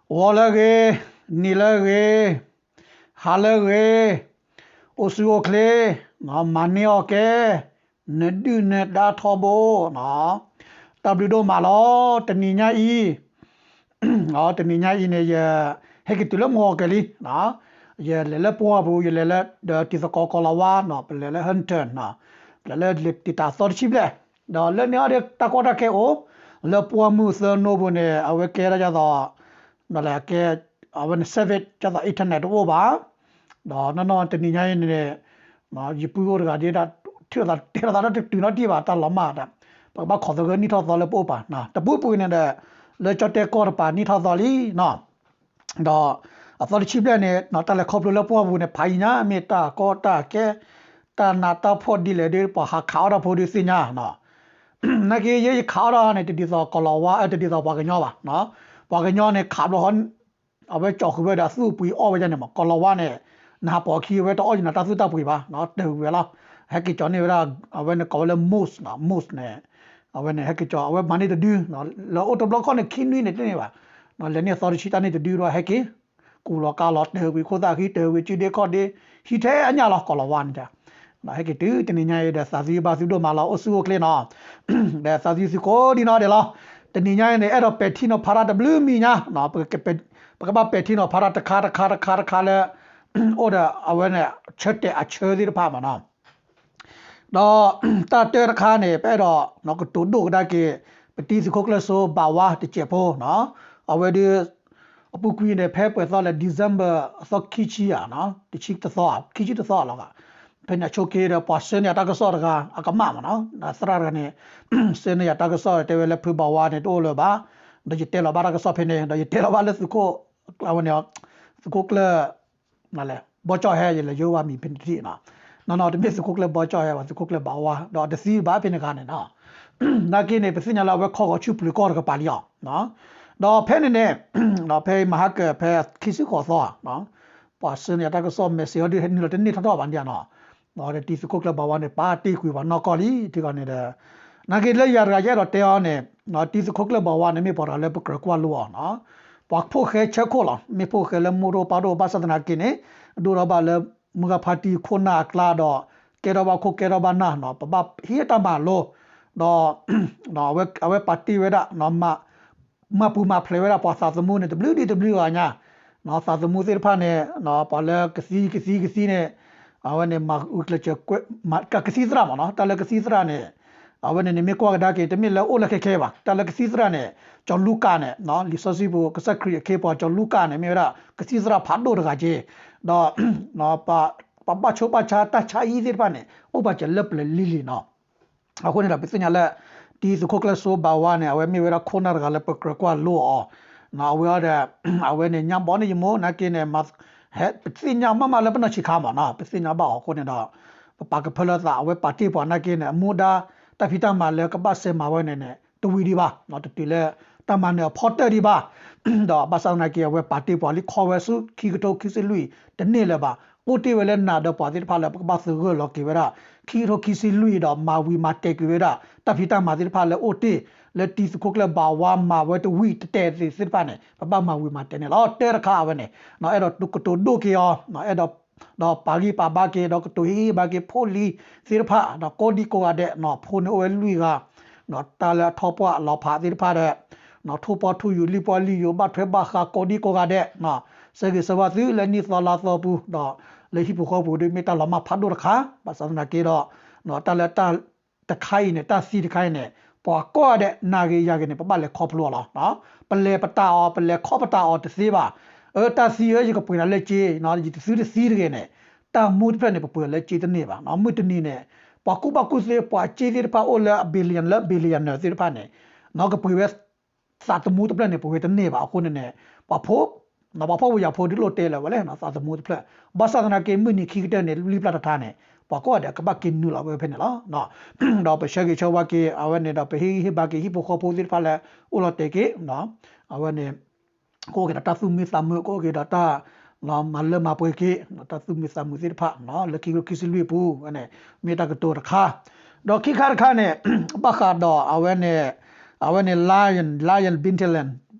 ဂီၤလၢအဂ့ၤ, နံၤလၢအဂ့ၤ, ဟါလၢအဂ့ၤ, အိၣ်ဆူၣ်အိၣ်ချ့, မၤန့ၢ်အီၣ်ကဲ, နဒုၣ်နဒါထီဘိ, တၢ်ဘျုးဒိၣ်မးလီၤ. တနံၤညါအံၤ, တနံၤညါအံၤန့ၣ် ယဟဲက့ၤတုၤလၢမုၢ်ဂီၤကဲၤလံ, ယလဲၤလၢပှၢ်ပူၤ, ယလဲၤလၢဒီးတံၤသကိးကီၢ်လီၤဝါ, ပလဲၤလၢ Hunter, လဲၤလၢတံာ်တာ်သီတဆံဘျဲၣ်, ဒီးလၢန့ၣ်အီၤဒီးတၢ်ကီတၢ်ခဲအိၣ်, လၢပှၢ်မုၢ်သၢနိပူၤန့ၣ် အဝဲကဲထီၣ်ဒ်သိး ကဲ အဝဲန့ၣ် service ဒ်သိး internet တအိၣ်ဘၣ်, ဒီးနီၢ်နီၢ်တနံၤညါအံၤန့ၣ် ယပုၢ်အိၣ်တဂၤဒ်ဒၣ် ထံၣ်လိာ်သးတဲလိာ်သးတတုၤနီတံၢ်ဘၣ် တၢ်လီၤမၢ်ဒီး ပကဘၣ်ခိးသဂၢၢ်နံၣ်ထီၣ်သီလၢပအိၣ်ပာ်, တပူၤပူၤန့ၣ်ဒီး လၢကၠီၣ်တဲၣ်ကီၢ်တပၤနံၣ်ထီၣ်သီလံနီၤ, ဒီးအသီတဆံဘျဲၣ်န့ၣ် တၢ်လဲၤခီဖျိလၢပှၢ်ပူၤန့ၣ် ဖးယံၤညါ မ့ၢ်တၢ်ကီတၢ်ခဲ တၢ်နးတၢ်ဖှီၣ်ဒ်လဲၣ်ဒီး ပှၤဟးခးအီၣ်တၢ်ဖိဒုးသ့ၣ်ညါနီၤ, နာ်က့ ယဲယခးအီၣ်တၢ်န့ၣ် တဒ်သိးကီၢ်လီၤဝါ တဒ်သိးပှၤကညီဘၣ်, ပှၤကညီန့ၣ် ခးဘျီဃီ အဝဲကၠီဃုာ်ဝဲဒီးအသူၣ်အပှ့ၤအီၣ်ဝဲဒၣ်န့ၣ်မး, ကီၢ်လီၤဝါန့ၣ် နဟးပိာ်ခံအဝဲတအီၣ်ယနၤတၢ်သူၣ်တၢ်ပှ့ၤဘၣ်, တၢၢ်ဝံၤဝဲလီၤ, ဟဲက့ၤကၠီန့ၢ်ဝဲဒၣ် အဝဲန့ၣ်ကိးဝဲလၢ moose နီၤ, moose န့ၣ် အဝဲန့ၣ်ဟဲက့ၤကၠီ အဝဲမၤန့ၢ်တဒု, လၢအိၣ်တဘျီခီန့ၣ် ခံနွံန့ၣ်တန့ၢ်ဘၣ်, လဲၤန့ၢ်အသီတဆံတၢ်န့ၢ်တဒုဒီးဟဲက့ၤ ကူၣ်လီၤကါလီၤ တၢၢ်ဝံၤခိၣ်သၣ်ဃံ တၢၢ်ဝံၤစုဒ့ခီၣ်ဒ့ ဟံးထဲအညၣ်လီၤ ကီၢ်လီၤဝါန့ၣ်, ဟဲက့ၤတုၤတနံၤညါအံၤဒီး သးသယုၢ်ဘၣ်သုဒိၣ်မးလီၤ အိၣ်ဆူၣ်အိၣ်ချ့နီၤ, ဒီးသးသယုၢ်သုကိးဒံနီၢ်ဒဲးလီၤ, တနံၤညါအံၤန့ၣ် အဲၣ်ဒိးပဲာ်ထံနီၤဖးတၢ်တဘျုးမံၤညါ, ပကဘၣ်ပဲာ်ထံနီၤဖးတၢ်တခါတခါတခါတခါလၢ အိၣ်ဒီးအဝဲန့ၣ် ဆၢတဲာ်အဆၢသ့ၣ်တဖၣ်မးနီၤ ဒီးတၢ်တၢတခါန့ၣ် ပအဲၣ်ဒိးကတိၤဒိၣ်ကဒါက့ၤ ပတံၤသုးခိၣ်ကျၢၢ်စိဘၣ်ဝါတစဲးဖိနီၤ, အဝဲဒၣ် အပူၤကွံာ်န့ၣ် ဖဲပှဲၤသီလၢ December အသီခံဆံဧါ, တဆံတသီ, ခံဆံတသီလီၤ, ဖဲန့ၣ်ဆိက့ၤဒီးပှၤဆှၢန့ၢ်ယၤတၢ်ကစီၣ်တဂၤ အကမၣ်မးနီၤ, သရၣ်တဂၤန့ၣ် ဆှၢန့ၢ်ယၤတၢ်ကစီၣ်တဲဝဲလၢဖုဘၣ်ဝါန့ၣ်တအိၣ်လၢၤဘၣ်, ဒီးယတဲလီၤဘၣ်တၢ်ကစီၣ်ဖဲန့ၣ် ဒီးယတဲလီၤဘၣ်လၢသုးခိၣ် အဝဲန့ၣ် သုးခိၣ်ကျၢၢ် ဘီကၠီၣ်ဟဲ ယလဲၤယိဘၣ်မံၤဖဲန့ၣ်တထံၣ်နီၤ, နီၢ်နီၢ်တမ့ၢ်သုးခိၣ်ကျၢၢ်ဘီကၠီၣ်ဟဲဘၣ် သုးခိၣ်ကျၢၢ်ဘၣ်ဝါ ဒီးတသံဘၣ်ဖဲန့ၣ်အခါန့ၣ်နီၤ, နာ်က့န့ၣ် ပသ့ၣ်ညါလၢအဝဲခီဂီၤဆူၣ်ပျုၤကီၢ်တကပၤလံအီၤ, ဒီးဖဲန့ၣ်န့ၣ် ဖဲမဟါကၢၤဖဲခံဆံဃိးသီ ပှၤဆှၢန့ၢ်ယၤတၢ်ကစီၣ် message အီၤဒ်နုာ်လီၤတန့ၢ်ထီၣ်ထီၣ်ဘၣ်န့ၣ်နီၤ, ဒီးတံၤသုးခိၣ်ကျၢၢ်ဘၣ်ဝါန့ၣ် ပာ်တ့ၢ်ကွံာ်ပှၤနီၢ်ကီၢ်လံ ထံကီၢ်န့ၣ်ဒီး, နာ်က့လၢယၤတဂၤယအဲၣ်ဒိးတဲအီၤန့ၣ်, တံၤသုးခိၣ်ကျၢၢ်ဘၣ်ဝါန့ၣ် မ့ၢ်ပှၤတဂၤလၢပကြၢးကွၢ်လိအီၤနီၤ, ပှၤဖိၣ်ဃဲဆၢခိၣ်လီၤ, မ့ၢ်ဖိၣ်ဃဲလၢမိၢ်ဒိၣ်ပၢ်ဒိၣ် ဘၣ်ဆၣ်သနာ်က့န့ၣ်, ဒိၣ်ထီၣ်ဘၣ်လၢ မုၢ်ဂၤဖါတံၢ်ခိၣ်နၢ်အကျါဒီး, ကဲထီၣ်ဘၣ်ခိၣ်ကဲထီၣ်ဘၣ်နၢ်နီၤ, ပဘၣ်ဟ့ၣ်တၢ်မၤလိ, ဒီး အဝဲပာ်တ့ၢ်ဝဲဒၣ် မၤပူၤမၤဖျဲးဝဲဒၣ်ပှၤသးသမူန့ၣ် တဘျုးဒံးတဘျုးဂၤညါ, သးသမူသ့ၣ်တဖၣ်န့ၣ် ပှၤလၢကသံကသံကသံန့ၣ်, အဝဲန့ၣ် မၤအုးကျဲးစၢး ကသံသရၣ်မးနီၤ, တၢ်လၢကသံသရၣ်န့ၣ်, အဝဲန့ၣ်န့ၣ်မ့ၢ်ကွၢ်ကဒါက့ၤ တမ့ၢ်လၢအိၣ်လၢခဲခဲဘၣ်, တၢ်လၢကသံသရၣ်န့ၣ်, ကၠီၤလူၤကၣ်န့ၣ်, လံာ်စီဆှံပူၤ ကစၢ်ခရံာ်အခ့အပှၤ ကၠီၤလူၤကၣ်န့ၣ် မ့ၢ်ဝဲဒၣ် ကသံသရၣ်ဖးဒိၣ်တဂၤက့ၤ, ဒီး ပှၤဘၣ်ဆိဘၣ်ဆါတၢ်ဆါဟံၣ်သ့ၣ်တဖၣ်န့ၣ် အိၣ်ဘၣ်စၢၤလၢပျၢၤလံၤလံၤနီၤ အဃိန့ၣ်ဒီး ပသ့ၣ်ညါလၢ တံၤသုးခိၣ်ကျၢၢ်စိဘၣ်ဝါန့ၣ် အဝဲမ့ၢ်ဝဲဒၣ်ခိၣ်နၢ်တဂၤလၢပကြၢးကွၢ်လိအီၤ, အဝဲဒီး အဝဲန့ၣ်ညါဘီန့ၣ်ယမိၢ် နာ်က့န့ၣ် ပသ့ၣ်ညါမးမးလၢပနီၢ်ဆံးခါမးနီၤ, ပသ့ၣ်ညါဘၣ်အီၤအဃိန့ၣ်ဒီး ပပာ်ကဖၢလၢသး အဝဲပာ်တ့ၢ်ပှၤနာ်က့န့ၣ် အမူဒါ တၢ်ဖံးတၢ်မၤလၢကဘၣ်စဲးမၤဝဲန့ၣ်န့ၣ် တဝံၤဒံးဘၣ်, တတုၤလၢ တၢ်မၤနၢၤအဖီတၢၢ်ဒံးဘၣ်, ဒီးဘၣ်ဆၣ်သနာ်က့ အဝဲပာ်တ့ၢ်ပှၤလံ ခီဝဲဆူခံကထိခံဆံလွံၢ်တန့ၢ်လၢၤဘၣ်, အိၣ်တ့ၢ်ဝဲလၢနၤဒီးပှၤသ့ၣ်တဖၣ်လၢပကဘၣ်သဂၢၢ်လီၤက့ၤဝဲဒၣ် ခံကထိခံဆံလွံၢ်ဒီးမၤဝံၤမၤတဲာ်ကွံာ်ဝဲဒၣ် တၢ်ဖံးတၢ်မၤသ့ၣ်တဖၣ်လၢအိၣ်တ့ၢ် လၢတံၤသုးခိၣ်ကျၢၢ်ဘၣ်ဝါမၤဝဲတဝံၤတတဲာ်သ့ၣ်တဖၣ်န့ၣ် ပဘၣ်မၤဝံၤမၤတဲာ်န့ၣ်လီၤ. တၢတခါအဝဲန့ၣ် အဲၣ်ဒိးကတိၤဒိၣ်က့ၤအီၤ အဲၣ်ဒိး ဒီးပာ်ဂံၢ်ပာ်ဘါက့ၤ ဒီးကတိၤဟ့ၣ်ဂံၢ်ဘါက့ၤ ဖိလံၤသ့ၣ်တဖၣ် ဒီးကိးဒံကိးဂၤဒဲး ဖိန့ၣ်အိၣ်ဝဲလွံၢ်ဂၤ တၢ်လၢအထီပှၢ်လီၤဖးသ့ၣ်တဖၣ်ဒီး ထိၣ်ပီၣ်ထူၣ်ယိာ်လံၣ်ပီၣ်လံၣ်ယိာ် ဘၣ်ထွဲဘၣ်ဃးကိးဒံကိးဂၤဒဲး ဆၢဂ့ၤဆၢဝါသုလၢနံၣ်သီလါသီပူၤ ဒီးလၢဟံၣ်ပူၤဃီပူၤဒီးမ့ၢ်တၢ်လီၤမၢ်ဖးဒိၣ်တခါ ဘၣ်ဆၣ်သနာ်က့ဒီး တၢ်လၢတၢ်တခါအံၤန့ၣ် တၢ်သံတခါအံၤန့ၣ် ပှၤကိးဂၤဒဲး နၤဂ့ၤယၤဂ့ၤန့ၣ် ပဘၣ်လဲၤခီဖျိအီၤလီၤ. ပလဲၤပတာ်အီၤ ပလဲၤခီပတာ်အီၤတသ့ဘၣ်. အၢ တၢ်သံဧၢ ယကပှ့ၤနၤလၢစ့ ယတသံတသံတဂ့ၤန့ၣ် တၢ်မူတဖျၢၣ်န့ၣ် ပပှ့ၤအီၤလၢစ့တန့ၢ်ဘၣ်. မုၢ်တနံၤန့ၣ် ပှၤကူၣ်ဘၣ်ကူၣ်သ့ ပှၤစ့သ့ၣ်တဖၣ်အိၣ်လၢ billion လၢ billionaire သ့ၣ်တဖၣ်န့ၣ် ကပှ့ၤဝဲ သးသမူတဖျၢၣ်န့ၣ် ပဝဲတန့ၢ်ဘၣ်အဃိန့ၣ်န့ၣ် ပှၤဖိ ပှၤဖှီၣ်ဖိယာ်ဖိဒုးလိၣ်တဲလၢၤဝဲလဲၣ် သးသမူတဖျၢၣ် ဘၣ်ဆၣ်သနာ်က့ မုၢ်နံၤခံကတၢၢ်န့ၣ် လွံၢ်ပျၢ်တထါန့ၣ် ပှၤကိးဂၤဒဲးကဘၣ်က့ၤနုာ်လီၤဝဲဖဲန့ၣ်လီၤ. ဒီးပဆၢဂ့ၤဆၢဝါက့ၤ အဝဲန့ၣ်ဒီး ပဟ့ၣ်ဂံၢ်ဟ့ၣ်ဘါက့ၤ ဟံၣ်ဖိဃီဖိသ့ၣ်တဖၣ်လၢ အိၣ်လီၤတဲာ်က့ၤ အဝဲန့ၣ် ကအိၣ်က့ၤဒီးတၢ်သူၣ်မံသးမုာ် ကအိၣ်က့ၤဒီးတၢ် မၤလၢမၤပှဲၤက့ၤ တၢ်သူၣ်မံသးမုာ်သ့ၣ်တဖၣ် လၢခံကထိခံဆံလွံၢ်အပူၤန့ၣ် မ့ၢ်တၢ်ကတိၤတခါ ဒီးခံခါတခါန့ၣ် ဘၣ်ဃးဒီးအဝဲန့ၣ် အဝဲန့ၣ် Lion Lion Bintelin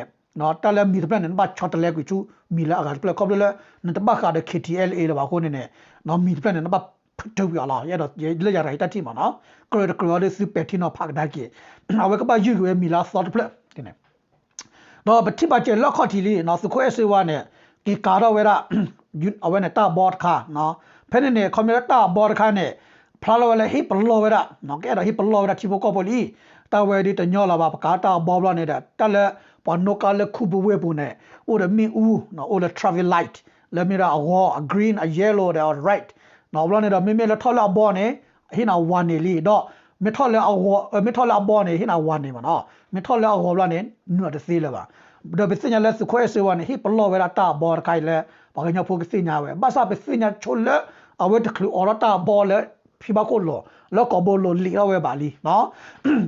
အဃိန့ၣ်န့ၣ် တၢ်လၢမံၤတဖျၢၣ်န့ၣ် နဘၣ်ဆီတလဲကွံာ်ဆူမံၤလၢအဂၤတဖျၢၣ် ခီဖျိလၢ နတဘၣ်ဃးဒီး K T L A လၢၤဘၣ်အဃိန့ၣ်န့ၣ် မံၤတဖျၢၣ်န့ၣ် နဘၣ် ထုးကွံာ်အီၤလီၤ. ယအဲၣ်ဒိးလၢယၤတဂၤအံၤတၢ်ထံၣ်မးနီၤ, ကြၢးတကြၢးအီၤဒီးသုပဲာ်ထံနီၤဖးကဒါက့ၤ, အဝဲကဘၣ်ယုၢ်က့ၤဝဲမံၤလၢအသီတဖျၢၣ်န့ၣ် ဒီးပထံၣ်ဘၣ်စၢၤလၢအခီၣ်ထံးလံနီၤ, သုးခိၣ်အဲၣ်စ့ဝါန့ၣ် က့ၤကၤထီၣ်ဝဲဒၣ် အဝဲန့ၣ်တၢ်ဘီတခါ, ဖဲန့ၣ်န့ၣ် ခီဖျိလၢတၢ်ဘီတခါန့ၣ် ဖျါလီၤဝဲလၢဟ့ၣ်ပလီၢ်ဝဲဒၣ်, ကအဲၣ်ဒိးဟ့ၣ်ပလီၢ်ဝဲဒၣ်ထံဖိကီၢ်ဖိလံ, တၢ်ဝဲဒ်တညီလၢၤဘၣ်, ပကၤတၢ်အဘီဘျီန့ၣ်ဒီး တၢ်လၢပှၤနိးကါလၢခူပူၤဝ့ၢ်ပူၤန့ၣ် အိၣ်ဒီးမ့ၣ်အူ, အိၣ်လၢ traffic light လၢမ့ၢ်ဒၣ်အဂီၤ အ green အ yellow ဒီးအ red ဘျီန့ၣ်ဒီး မ့မ့ၢ်လၢထီၣ်လၢအဘီန့ၣ် ဟ့ၣ်နၤ warning လံ, ဒီးမ့ၢ်ထီၣ်လၢအဂီၤ, မ့ၢ်ထီၣ်လၢအဘီန့ၣ် ဟ့ၣ်နၤ warning မးနီၤ, မ့ၢ်ထီၣ်လၢအဂီၤဘျီန့ၣ် နုာ်တသ့လၢၤဘၣ်. ဒီးပသ့ၣ်ညါလၢသုးခိၣ်အဲၣ်စ့ဝါန့ၣ် ဟ့ၣ်ပလီၢ်ဝဲဒၣ်တၢ်အဘီတခါအံၤလၢ ပှၤကညီဖိကသ့ၣ်ညါဝဲ, ဘၣ်ဆၣ်ပသ့ၣ်ညါဆိလၢ အဝဲတချုးအိးထီၣ်တၢ်အဘီလၢ ဖံဘၣ်ခိၣ်လိၤ လၢကီၢ်ဘိလိၤလံာ်ထီၣ်ဝဲဘၣ်လံ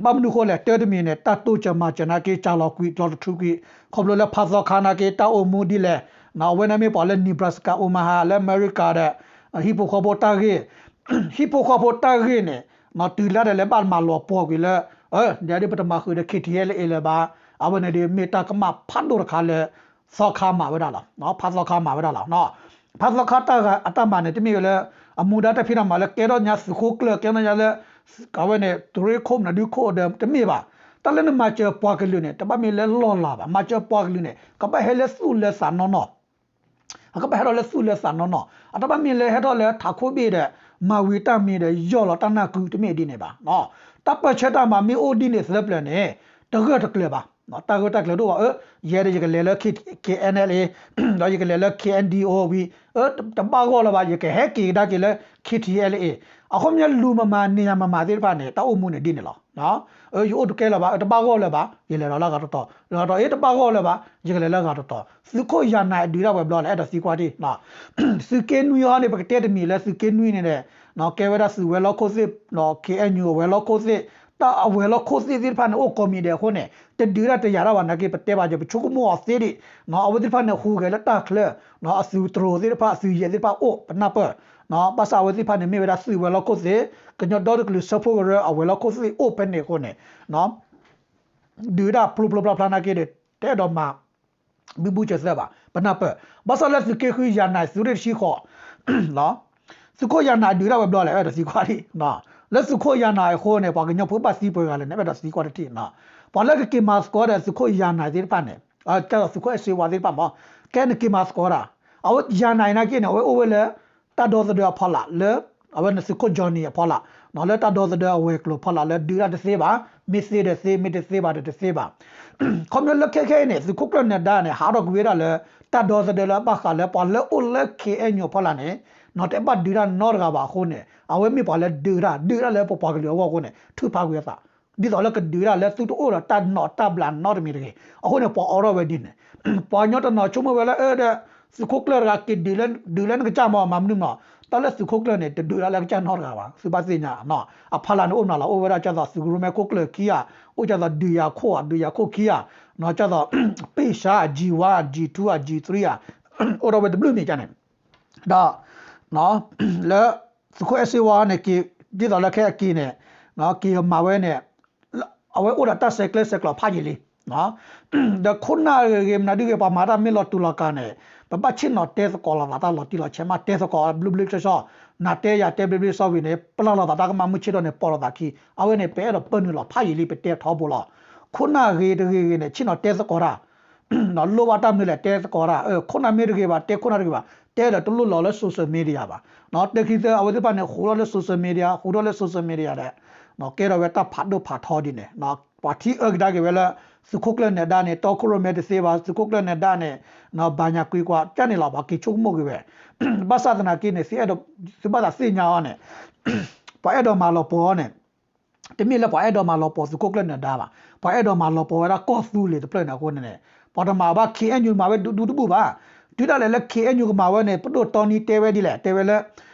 ဘၣ်မနုၤအဃိလဲၣ်, တၢ်တမံၤန့ၣ် တၢ်တိစၢၤမၤစၢၤနာ်က့ စှၤလီၤကွံာ် လီၤတထူကွံာ်, ခီဖျိလၢဖးသီခါနာ်က့ တၢ်အိၣ်မူဒ်လဲၣ်, အဝဲန့ၣ်မ့ၢ်ပှၤလၢ Nebraska Omaha လၢအမဲရကၤဒီး ဟံၣ်ဖိဃီဖိတၢ်ဂ့ၢ်, ဟံၣ်ဖိဃီဖိတၢ်ဂ့ၢ်န့ၣ် တုၤလၢဒၣ်လဲာ်ဘၣ်မၤလီၤပှီၤကွံာ်လၢ ဒ်ပတမၤဃုာ်ဒီး K T L A လၢၤဘၣ်, အဝဲန့ၣ်ဒီးမ့ၢ်တၢ်ကမၣ်ဖးဒိၣ်တခါလၢ သီခါမၤဝဲဒၣ်လီၤ, ဖးသီခါမၤဝဲဒၣ်လီၤ. ဖးသီခါတၢ်ဂၤအတၢ်မၤန့ၣ် တမ့ၢ်ဝဲလၢ အမူဒါတၢ်ဖံးတၢ်မၤလၢကဲထီၣ်ညါသုးခိၣ်ကျၢၢ် ကဲထီၣ်ညါလၢ အဝဲန့ၣ် သုးရ့ၣ်ခိၣ် မနုၤဒုခိၣ်ဒီး တမ့ၢ်ဘၣ်. တၢ်လၢနမၤစၢၤပှၤကလုာ်န့ၣ် တဘၣ်မ့ၢ်လၢလီၢ်လၤဘၣ်, မၤစၢၤပှၤကလုာ်န့ၣ် ကဘၣ်ဟဲလၢသူၣ်လၢသးနီၢ်နီၢ် အကဘၣ်ဟဲထီၣ်လၢသူၣ်လၢသးနီၢ်နီၢ်, အတဘၣ်မ့ၢ်လၢဟဲထီၣ်လၢထးခိၣ်ဘ့ၣ်ဒီး မၤဝံၤတၢ်မံၤဒီး ယီၢ်လီၤတၢ်နၢ်ကုတမ့ၢ်ဒ်န့ၣ်ဘၣ်. တၢ်ပၢၢ်ဆၢတၢ်မၤမ့ၢ်အိၣ်ဒ်န့ၣ်သၢပျၢၤန့ၣ် တဂၢၢ်တကျၢၤဘၣ်, တၢ်ဂၢၢ်တၢ်ကျၢၤတအိၣ်ဘၣ်. ယဲဒီးယကလဲၤလၢ K N L A ဒီးယကလဲၤလၢ K N D O ဝံၤ တဘၣ်ဂီၢ်လၢၤဘၣ်, ယကဟဲက့ၤကဒါက့ၤလၢ K T L A. အခီပညီလူၤမမၤ န့ၢ်ယၤမမၤသ့ၣ်တဖၣ်န့ၣ် တၢ်အိၣ်မူန့ၣ်ဒ်န့ၣ်လီၤ. ယအိၣ်တကဲလၢၤဘၣ်, တဘၣ်ဂီၢ်လၢၤဘၣ်, ယလဲၤဒီးလၢအဂၤတတီၤ, ဂၤတတီၤ အ့ တဘၣ်ဂီၢ်လၢၤဘၣ်, ယကလဲၤလၢအဂၤတတီၤ. သုးခိၣ်ယၤနၤအဒုးတၢ်ဝဲၤဘျီလဲၣ်, အဲၣ်ဒိးသံကွၢ်တံၢ် သုးက့နွံဟီန့ၣ် ပကတဲတမံၤလၢသုးက့နွံန့ၣ်ဒီး ကဲဝဲဒၣ်သုးဝဲၤလီၢ်ခိၣ်သ့ၣ်, K N U အဝဲၤလီၢ်ခိၣ်သ့ၣ်, တၢ်အဝဲၤလီၢ်ခိၣ်သ့ၣ်သ့ၣ်တဖၣ်န့ၣ် အိၣ်ကိးမံၤဒဲးအဃိန့ၣ် တဒုးတၢ်တယာ်တၢ်ဘၣ်နာ်က့ ပတဲဘၣ်ယပဆိကမိၣ်အီၤသ့ဒံး, အဝဲသ့ၣ်တဖၣ်န့ၣ် ဟူးဂဲၤလၢတၢ်ချၢ, အသုးတြိၤသ့ၣ်တဖၣ် အသုးယဲၢ်သ့ၣ်တဖၣ်အိၣ်ပနၢ်ပၢၢ်, ဘၣ်ဆၣ်အဝဲသ့ၣ်တဖၣ်န့ၣ် မ့ၢ်ဝဲဒၣ်သုးဝဲၤလီၢ်ခိၣ်သ့ၣ်, ကညီဒီတကလုာ်စၢဖှိၣ်ကရၢအဝဲၤလီၢ်ခိၣ်သ့ၣ်အိၣ်ဖဲန့ၣ်အဃိန့ၣ် ဒုးတၢ်ဖျိဖျိဖျါဖျါနာ်က့ဒီး တအဲၣ်ဒိးမၤ ဘုဘုစၢၤသၢဘၣ် ပနၢ်ပၢၢ်. ဘၣ်ဆၣ်လၢသုးက့ဃုယၤနၤ သုးရ့ၣ်တဆံဃိး သုးခိၣ်ယၤနၤဒုးတၢ်ဝဲၤဘျီလဲၣ် အဲၣ်ဒိးသံကွၢ်တံၢ်, လၢသုးခိၣ်ယၤနၤအဃိန့ၣ် ပှၤကညီဖိဘၣ်သံပှဲၤဂၤလဲၣ်န့ၣ် အဲၣ်ဒိးသံကွၢ်တထံၣ်, ပှၤလၢကက့ၤမၤသကိးဒီးသုးခိၣ်ယၤနၤသ့ၣ်တဖၣ်န့ၣ် ကဲသိးသုးခိၣ်အဲၣ်စ့ဝါသ့ၣ်တဖၣ်မး, ကဲနက့ၤမၤသကိးတၢ်, အဝဲယၤနၤအံၤနာ်က့န့ၣ် အဝဲအိၣ်ဝဲလၢ တၢ်ဒီသဒၢအဖီလာ်လၢ အဝဲန့ၣ်သုးခိၣ် Johnny အဖီလာ်, လၢတၢ်ဒီသဒၢအဝဲၤကျိၤဖီလာ်လၢဒုးတၢ်တသ့ဘၣ်, မ့ၢ်သ့ဒီးသ့ မ့ၢ်တသ့ဘၣ်ဒီးတသ့ဘၣ်. ခီဖျိလၢခဲခဲအံၤန့ၣ် သုးခိၣ်ကျၢၢ်နၢၤဒါန့ၣ် ဟးထီၣ်ကွံာ်ဝဲဒၣ်လၢ တၢ်ဒီသဒၢလၢအဘၣ်ဃးလၢပှၤလၢအိၣ်လၢ K N U အဖီလာ်န့ၣ် နီၢ်တအဲၣ်ဘၣ်ဒုးတၢ်နီတဂၤဘၣ်အဃိန့ၣ် အဝဲမ့ၢ်ပှၤလၢဒုးတၢ် ဒုးတၢ်လၢပပှၤကလုာ်အဂီၢ်အဃိန့ၣ် ထုးဖးကွံာ်အသး ဒ်သိးလၢကဒုးတၢ်လၢသုတအိၣ်ဒီးတၢ်နီၣ်တၢ်ဘျးနီတမံၤတဂ့ၤ. အဃိန့ၣ် ပှၤအိးထီၣ်ဝဲဒ်န့ၣ် ပှၤကညီတနီၤဆိကမိၣ်ဝဲလၢ အၢ ဒီး သုးခိၣ်ကျၢၢ်တဂၤက့ၤဒုးလၢ ဒုးလၢနကစၢ်မ့ၢ်မၤမနုၤမ့ၢ်, တၢ်လၢသုးခိၣ်ကျၢၢ်န့ၣ် တဒုးတၢ်လၢကစၢ်နီတဂၤဘၣ်. သုဘၣ်သ့ၣ်ညါ အဖီလာ်န့ၣ်အိၣ်မနုၤလဲၣ်, အိၣ်ဝဲဒၣ်ကၢ်သိးသုးကရူၢ်မဲခိၣ်ကျၢၢ်ခံဂၤ, အိၣ်ကၢ်သိးဒုးယၤခိၣ်ဧါ, ဒုးယၤခိၣ်ခံဂၤ, ကၢ်သိး ပ့ၢ်ဆါ G one ဧါ, G two ဧါ, G three ဧါ, အိၣ်ထီၣ်ဝဲတဘျုးမံၤကန့ၣ် ဒီး လၢ သုးခိၣ်အဲၣ်စ့ဝါန့ၣ် က့ၤ ဒ်သိးလၢခဲအက့ၤန့ၣ် က့ၤမၤဝဲန့ၣ် အဝဲအိၣ်ဒီးတၢ်ဆဲးကျၢဆဲးကျိးဖးယံာ်လံ. ဒီးခိၣ်နၢ်ဂ့ၤဂ့ၤ မနုၤဒုဂ့ၤ ပှၤမၤတၢ်မ့ၢ်လီၤတူာ်လီၤကာ်န့ၣ် ပဘၣ်ဆ့ၣ်နီၤတဲသကိးလိာ်သးတၢ်လီၤတံၢ်လီၤဆဲးမး တဲသကိးဘျုးဘျုးဆှီဆှီ, နၤတဲယၤတဲဘျ့ဘျ့ဆှီဝံၤန့ၣ် ပျၢ်လိာ်သးတၢ်ကမၣ်မုၢ်ဆ့ၣ်ထီၣ်န့ၣ် ပိာ်လိာ်သးခံ, အဝဲန့ၣ် ပအဲၣ်ဒိးပၢနုာ်လီၤဖးယံာ်လံ ပတဲထီဘိလီၤ. ခိၣ်နၢ်ဂ့ၤတဂ့ၤဂ့ၤန့ၣ် ဆ့ၣ်နီၤတဲသကိးတၢ် လိၣ်ဘၣ်တၢ်မနုၤလဲၣ် တဲသကိးတၢ်, ခိၣ်နၢ်မ့ၢ်တဂ့ၤဘၣ် တဲခိၣ်နၢ်တဂ့ၤဘၣ် တဲဒီးတလိၣ်လီၤလၢ social media ဘၣ်. တဲခံသၢ အဝဲသ့ၣ်တဖၣ်န့ၣ် ဃူထီၣ်လၢ social media ဃူထီၣ်လၢ social media ဒီး ကဲထီၣ်ဝဲတၢ်ဖးဒိၣ်ဖးထီဒ်န့ၣ် ပှၤထံၣ်အၢကဒါက့ၤဝဲလၢ သုးခိၣ်ကျၢၢ်နၢၤဒါန့ၣ် တီခိၣ်ရိၣ်မဲတသ့ဘၣ်, သုးခိၣ်ကျၢၢ်နၢၤဒါန့ၣ် ဘၣ်ညါကွံာ်ကွၢ် ကန့ၣ်လီၤ ပှၤက့ၤဆိကမိၣ်က့ၤဝဲ. ဘၣ်ဆၣ်သနာ်က့န့ၣ် သုဘၣ်သးသ့ၣ်ညါအီၤန့ၣ် ပှၤအဲၣ်ဒိးမၤလီၤပှီၤအီၤန့ၣ် တမ့ၢ်လၢပှၤအဲၣ်ဒိးမၤလီၤပှီၤသုးခိၣ်ကျၢၢ်နၢၤဒါဘၣ်, ပှၤအဲၣ်ဒိးမၤလီၤပှီၤဝဲဒၣ်ကီၢ်သူလ့ၤတဖျၢၣ်န့ၣ်အဃိန့ၣ် ပှၤတမၤဘၣ် K N U မၤဝဲဒူဒူတဘူၣ်ဘၣ်. တုၤဒၣ်လဲာ်လၢ K N U ကမၤဝဲန့ၣ် ပဒိၣ်တီနံတဲဝဲဒ်လဲၣ် တဲဝဲလၢ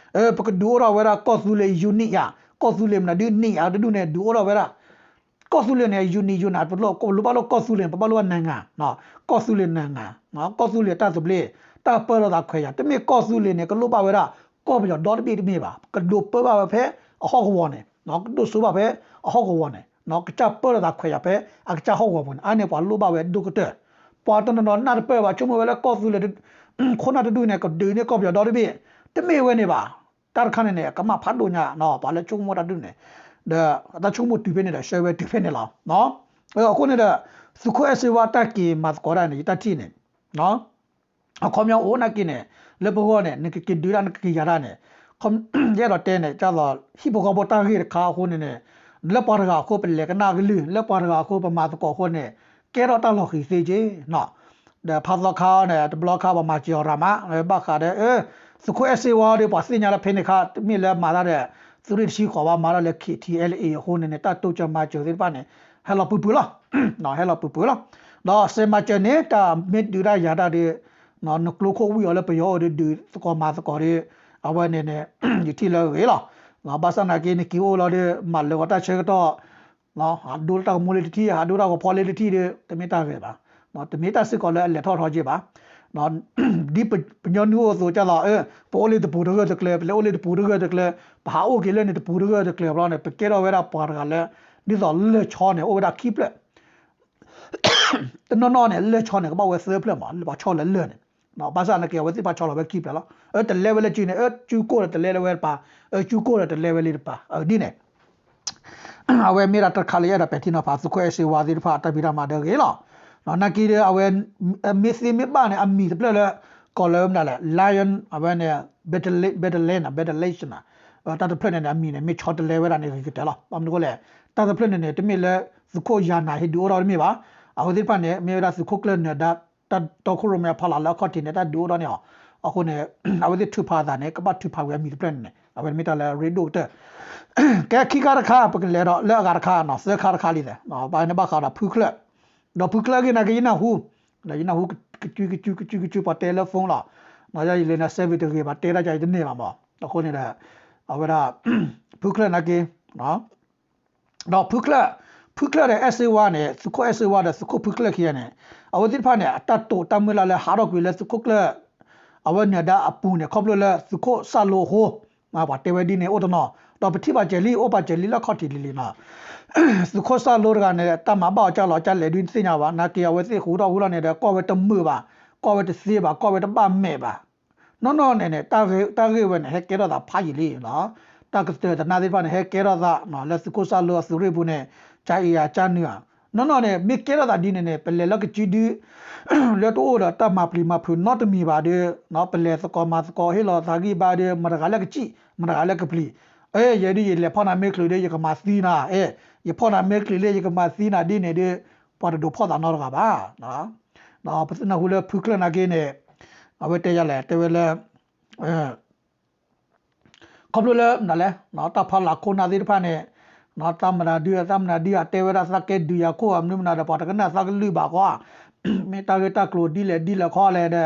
ပကဒုးအိၣ်ထီၣ်ဝဲဒၣ်ကီၢ်သူလ့ၤ unit ယါ, ကီၢ်သူလ့ၤမနုၤဒုး နံၣ်ယါတဒူၣ်န့ၣ် ဒုးအိၣ်ထီၣ်ဝဲဒၣ် ကီၢ်သူလ့ၤန့ၣ် unit unit ပလိၣ်ဘၣ်လိၣ်ကီၢ်သူလ့ၤန့ၣ် ပဘၣ်လိၣ်ဘၣ်နၤငါ, ကီၢ်သူလ့ၤနၤငါ, ကီၢ်သူလ့ၤတၢ်သဘျ့, တၢ်ပၢလီၤသးခွဲးယာ်, တမ့ၢ်ကီၢ်သူလ့ၤန့ၣ် ကလိၣ်ဘၣ်ဝဲဒၣ် ကီၢ်ပယီၤဒီတဘ့ၣ်တမ့ၢ်ဘၣ်, ကဒိးပၢဘၣ်ဝဲဖဲအဟီၣ်ကဝီၤန့ၣ်, ကဒိးစိဘၣ်ဖဲအဟီၣ်ကဝီၤန့ၣ်, ကစၢ်ပၢလီၤသးခွဲးယာ်ဖဲအကစၢ်ဟီၣ်ကဝီၤပူၤန့ၣ်, အါန့ၣ်ပှၤလိၣ်ဘၣ်ဝဲဒိၣ်ကတၢၢ်. ပှၤတနီၤနီၤနၢ်တပၢၢ်ဘၣ် ဆိကမိၣ်ဝဲလၢကီၢ်သူလ့ၤ ခိၣ်နၢ်တဒူၣ်န့ၣ် ကဒုးန့ၢ်ကီၢ်ပယီၤဒီတဘ့ၣ်, တမ့ၢ်ဝဲန့ၣ်ဘၣ်. တၢ်တခါန့ၣ်န့ၣ် ကမၣ်ဖးဒိၣ်ညါ ပှၤလၢဆိကမိၣ်တၢ်ဒုးန့ၣ်, ဒီးတၢ်ဆိကမိၣ်တုၤဖဲန့ၣ်ဒီး ရှဲဝဲတုၤဖဲန့ၣ်လီၤ. အဃိန့ၣ်ဒီး သုးခိၣ်အဲၣ်စ့ဝါတၢ်က့ၤမၤသကိးတၢ်န့ၣ် ယတၢ်ထံၣ်န့ၣ် အခီပညီအိၣ်နာ်က့န့ၣ် လၢပဂီၢ်န့ၣ် နကက့ၤဒုးတၢ် နကက့ၤယၤတၢ်န့ၣ် ယအဲၣ်ဒိးတဲန့ၣ် ဒ်သိးဟံၣ်ဖိဃီဖိတၢ်ဂ့ၢ်တခါအဃိန့ၣ်န့ၣ် လၢပှၤတဂၤအဃိ ပလဲၤကနၣ်ကလုၢ် လၢပှၤတဂၤအဃိ ပမၤသကိးအဃိန့ၣ် ကဲထီၣ်တၢ်လီၤဃံၤသ့က့ၤ ဒီးဖးသီခါန့ၣ် တဘျီခါပှၤမၤစၢၤအီၤရၤမး ဘၣ်ဃးဒီး သုးခိၣ်အဲၣ်စ့ဝါဒီး ပှၤသ့ၣ်ညါလၢဖဲန့ၣ်ခါ တမ့ၢ်လၢမၤတၢ်ဒီး သုးရ့ၣ်တဆံဃိးဘၣ် မၤတၢ်လၢ K T L A အဃိန့ၣ်န့ၣ် တၢ်တိစၢၤမၤစၢၤသ့ၣ်တဖၣ်န့ၣ် ဟဲလီၤပူၤပူၤလီၤ. ဟဲလီၤပူၤပူၤလီၤ. ဒီးစဲးမၤစၢၤန့ၣ် တၢ်မ့ၢ်ဒုးတၢ်ယၤတၢ်ဒီး နကျိခိၣ်ဝံၣ်အီၤလၢပယီၤအိၣ်ဒီး ဒုးသကိးမၤသကိးဒီး အဝဲန့ၣ်န့ၣ် ယထံၣ်လၢအဂ့ၤလီၤ. ဘၣ်ဆၣ်နာ်က့ နက့ၤအိၣ်လီၤဒီး မၤလၢာ်ဂီၤတၢ်ဆၢကတီၢ် ဟးဒိတၢ်ကမူလ့တထံၣ် ဟးဒိတၢ်ကဖီလ့တထံၣ်ဒီး တမ့ၢ်တၢ်ဂ့ၤဘၣ်. တမ့ၢ်တၢ်စ့ၢ်ကီးလၢအလဲၤထီၣ်ထီက့ၤဘၣ်. ဒ်ပညီနုၢ်အိၣ်အသိး ကၢ်လီၤ ပအိၣ်လၢတပူၤတဂၢၢ်တကျၢၤ ပလဲၤအိၣ်လၢတပူၤတဂၢၢ်တကျၢၤ ပဟးအိၣ်က့ၤလၢန့ၣ်တပူၤတဂၢၢ်တကျၢၤဘျီန့ၣ် ပကဲထီၣ်ဝဲဒၣ်ပှၤတဂၤလၢ ဒ်သိးလၢၢ်ဆီန့ၣ် အိၣ်ဝဲဒၣ်ခံဖျၢၣ် တနီၤနီၤန့ၣ် လၢၢ်ဆီန့ၣ် ကဘၣ်ဝဲသၢဖျၢၣ်မး လၢပှၤဆီလၢလၢၢ်န့ၣ်. ဘၣ်ဆၣ်နာ်က့ အဝဲသ့ၣ်တဖၣ်ဆီလီၤဝဲခံဖျၢၣ်လီၤ. အၢ တလဲဝဲလၢစုန့ၣ် အၢ စုကိၢ်ဒီးတလဲလၢဝဲတပၤ အၢ စုကိၢ်ဒီးတလဲဝဲလၢတပၤ အဒ်န့ၣ် အဝဲမ့ၢ်ဒၣ်တၢ်တခါလၢယအဲၣ်ဒိးပဲာ်ထံနီၤဖး သုးခိၣ်အဲၣ်စ့ဝါသ့ၣ်တဖၣ် တၢ်ဖံးတၢ်မၤဒၢဂ့ၤလီၤ. နာ်က့ဒီး အဝဲ မ့ၢ်သ့မ့ၢ်ဘၣ်န့ၣ် အမံၤတဖျၢၣ်လၢ ကိးလၢမနုၤလဲၣ် Lion အဝဲန့ၣ် Battle Lion န့ၣ် Battle Lion န့ၣ် တၢ်တဖျၢၣ်န့ၣ်န့ၣ် အမံၤန့ၣ် မ့ၢ်ဆီတလဲဝဲဒၣ်န့ၣ် ဂ့ၤကတၢၢ်လီၤ. ဘၣ်မနုၤအဃိလဲၣ် တၢ်တဖျၢၣ်န့ၣ်န့ၣ် တမ့ၢ်လၢသုးခိၣ်ယၤနၤဟ့ၣ်ဒုးအိၣ်ထီၣ်တမ့ၢ်ဘၣ်. အဝဲသ့ၣ်တဖၣ်န့ၣ် မ့ၢ်ဝဲဒၣ်သုးခိၣ်ကျၢၢ်နၢၤဒါ တၢ်တီခိၣ်ရိၣ်မဲအဖီလာ်လၢအခီၣ်ထံးန့ၣ် တၢ်ဒုးအိၣ်ထီၣ်န့ၣ်လီၤ. အဃိန့ၣ် အဝဲသ့ၣ်ထုးဖးအသးန့ၣ် ကဘၣ်ထုးဖးဝဲအမံၤတဖျၢၣ်န့ၣ်န့ၣ် အဝဲမ့ၢ်တၢ်လၢအရ့ဒိၣ်ကတၢၢ် ကဲခံခါတခါ ပကလဲၤဒီးလၢအဂၤတခါနီၤ သၢခါတခါလံသ့ၣ် ဘၣ်န့ၣ်ဘၣ်ဃးဒီးဖုချၢၣ် ဒီးဖုချၢၣ်အဂ့ၢ်နာ်က့ ယနၢ်ဟူ ဒီးယနၢ်ဟူ ကစုကစုကစုကစု ပှၤတဲလၢ phone လီၤ. ယလဲၤနၤ service တဂ့ၤဘၣ် တဲတၢ်ယတန့ၢ်ဘၣ်မး. အဃိန့ၣ်ဒီး အဝဲဒၣ် ဖုချၢၣ်နာ်က့ ဒီးဖုချၢၣ် ဖုချၢၣ်ဒီးအဲၣ်စ့ဝါန့ၣ် သုးခိၣ်အဲၣ်စ့ဝါဒီးသုးခိၣ်ဖုချၢၣ်ခံဂၤန့ၣ် အဝဲသ့ၣ်တဖၣ်န့ၣ် အတၢ်တိာ်တၢ်မုၢ်လၢ်လၢဟးထီၣ်ကွံာ်လၢသုးခိၣ်ကျၢၢ် အဝဲနၢၤဒါအပူၤန့ၣ် ခီဖျိလၢသုးခိၣ်စၣ်လိအဃိ ပှၤတဲဝဲဒ်န့ၣ်အိၣ်တနီၤ ဒီးပထံၣ်ဘၣ်စဲးလံ အိၣ်ဘၣ်စဲးလံလၢခီၣ်ထံးလံလံနီၤ သုးခိၣ်စၣ်လိတဂၤန့ၣ် တၢ်မၤဘၣ်အီၤကၢ်လီၤကၢ်လဲၣ်ဒုးသ့ၣ်ညါဘၣ် နာ်က့အဝဲသ့ၣ်ဟူထီၣ်ဟူလီၤန့ၣ်ဒီး ကွၢ်ဝဲတမုာ်ဘၣ် ကွၢ်ဝဲတသ့ဘၣ် ကွၢ်ဝဲတဘၣ်မဲာ်ဘၣ် နီၢ်နီၢ်န့ၣ်န့ၣ် တၢ်ဂ့ၢ်ဝဲန့ၣ် ဟဲကဲထီၣ်သးဖးယံာ်လံနီၤ တၢ်ကတၢၢ်တနါသ့ၣ်တဖၣ်န့ၣ် ဟဲကဲထီၣ်သးလၢသုးခိၣ်စၣ်လိအသုးရ့ၣ်ပူၤန့ၣ် ကၢ်အံၤဧါကၢ်နုာ်ဧါ နီၢ်နီၢ်န့ၣ် မ့ၢ်ကဲထီၣ်သးဒ်န့ၣ်န့ၣ် ပလဲၤလၢကစုဒု လၢတအိၣ်ဒီးတၢ်မၤပျံၤမၤဖုးနီတမံၤဘၣ်ဒီး ပလဲၤသကိးမၤသကိးဟ့ၣ်လီၤသးဂံၢ်ဘါဒီး မတၤတဂၤလၢကစံၣ် မတၤတဂၤလၢကပျံၤ အဲ ယဲဒ်ယလဲၤဖီၣ်နၤမ့ၢ်ချုးဒီး ယကမၤသံနၤ အဲ ယဖီၣ်နၤမ့ၢ်ချုးလၢယကမၤသံနၤဒ်န့ၣ်ဒီး ပှၤတဒိးဖီၣ်သးနီတဂၤဘၣ် ပနၢ်ဟူလၢဖုချၢၣ်နာ်က့န့ၣ် အဝဲတဲယၤလဲၣ် တဲဝဲလၢ ခီဖျိလၢမနုၤလဲၣ် တၢ်ဖီလာ်ခိၣ်နၢ်သ့ၣ်တဖၣ်န့ၣ် တၢ်မနုၤဒု တၢ်မနုၤဒု အတဲဝဲဒၣ်သးကဲဒုးယၤခိၣ် မနုၤမနုၤဒီး ပှၤတကနၣ်သးကလုၢ်ဘၣ်ဃီ မ့ၢ်တၢ်ဂ့ၢ်တၢ်ကျိၤဒ်လဲၣ်ဒ်လဲၣ်ခီလဲၣ်ဒီး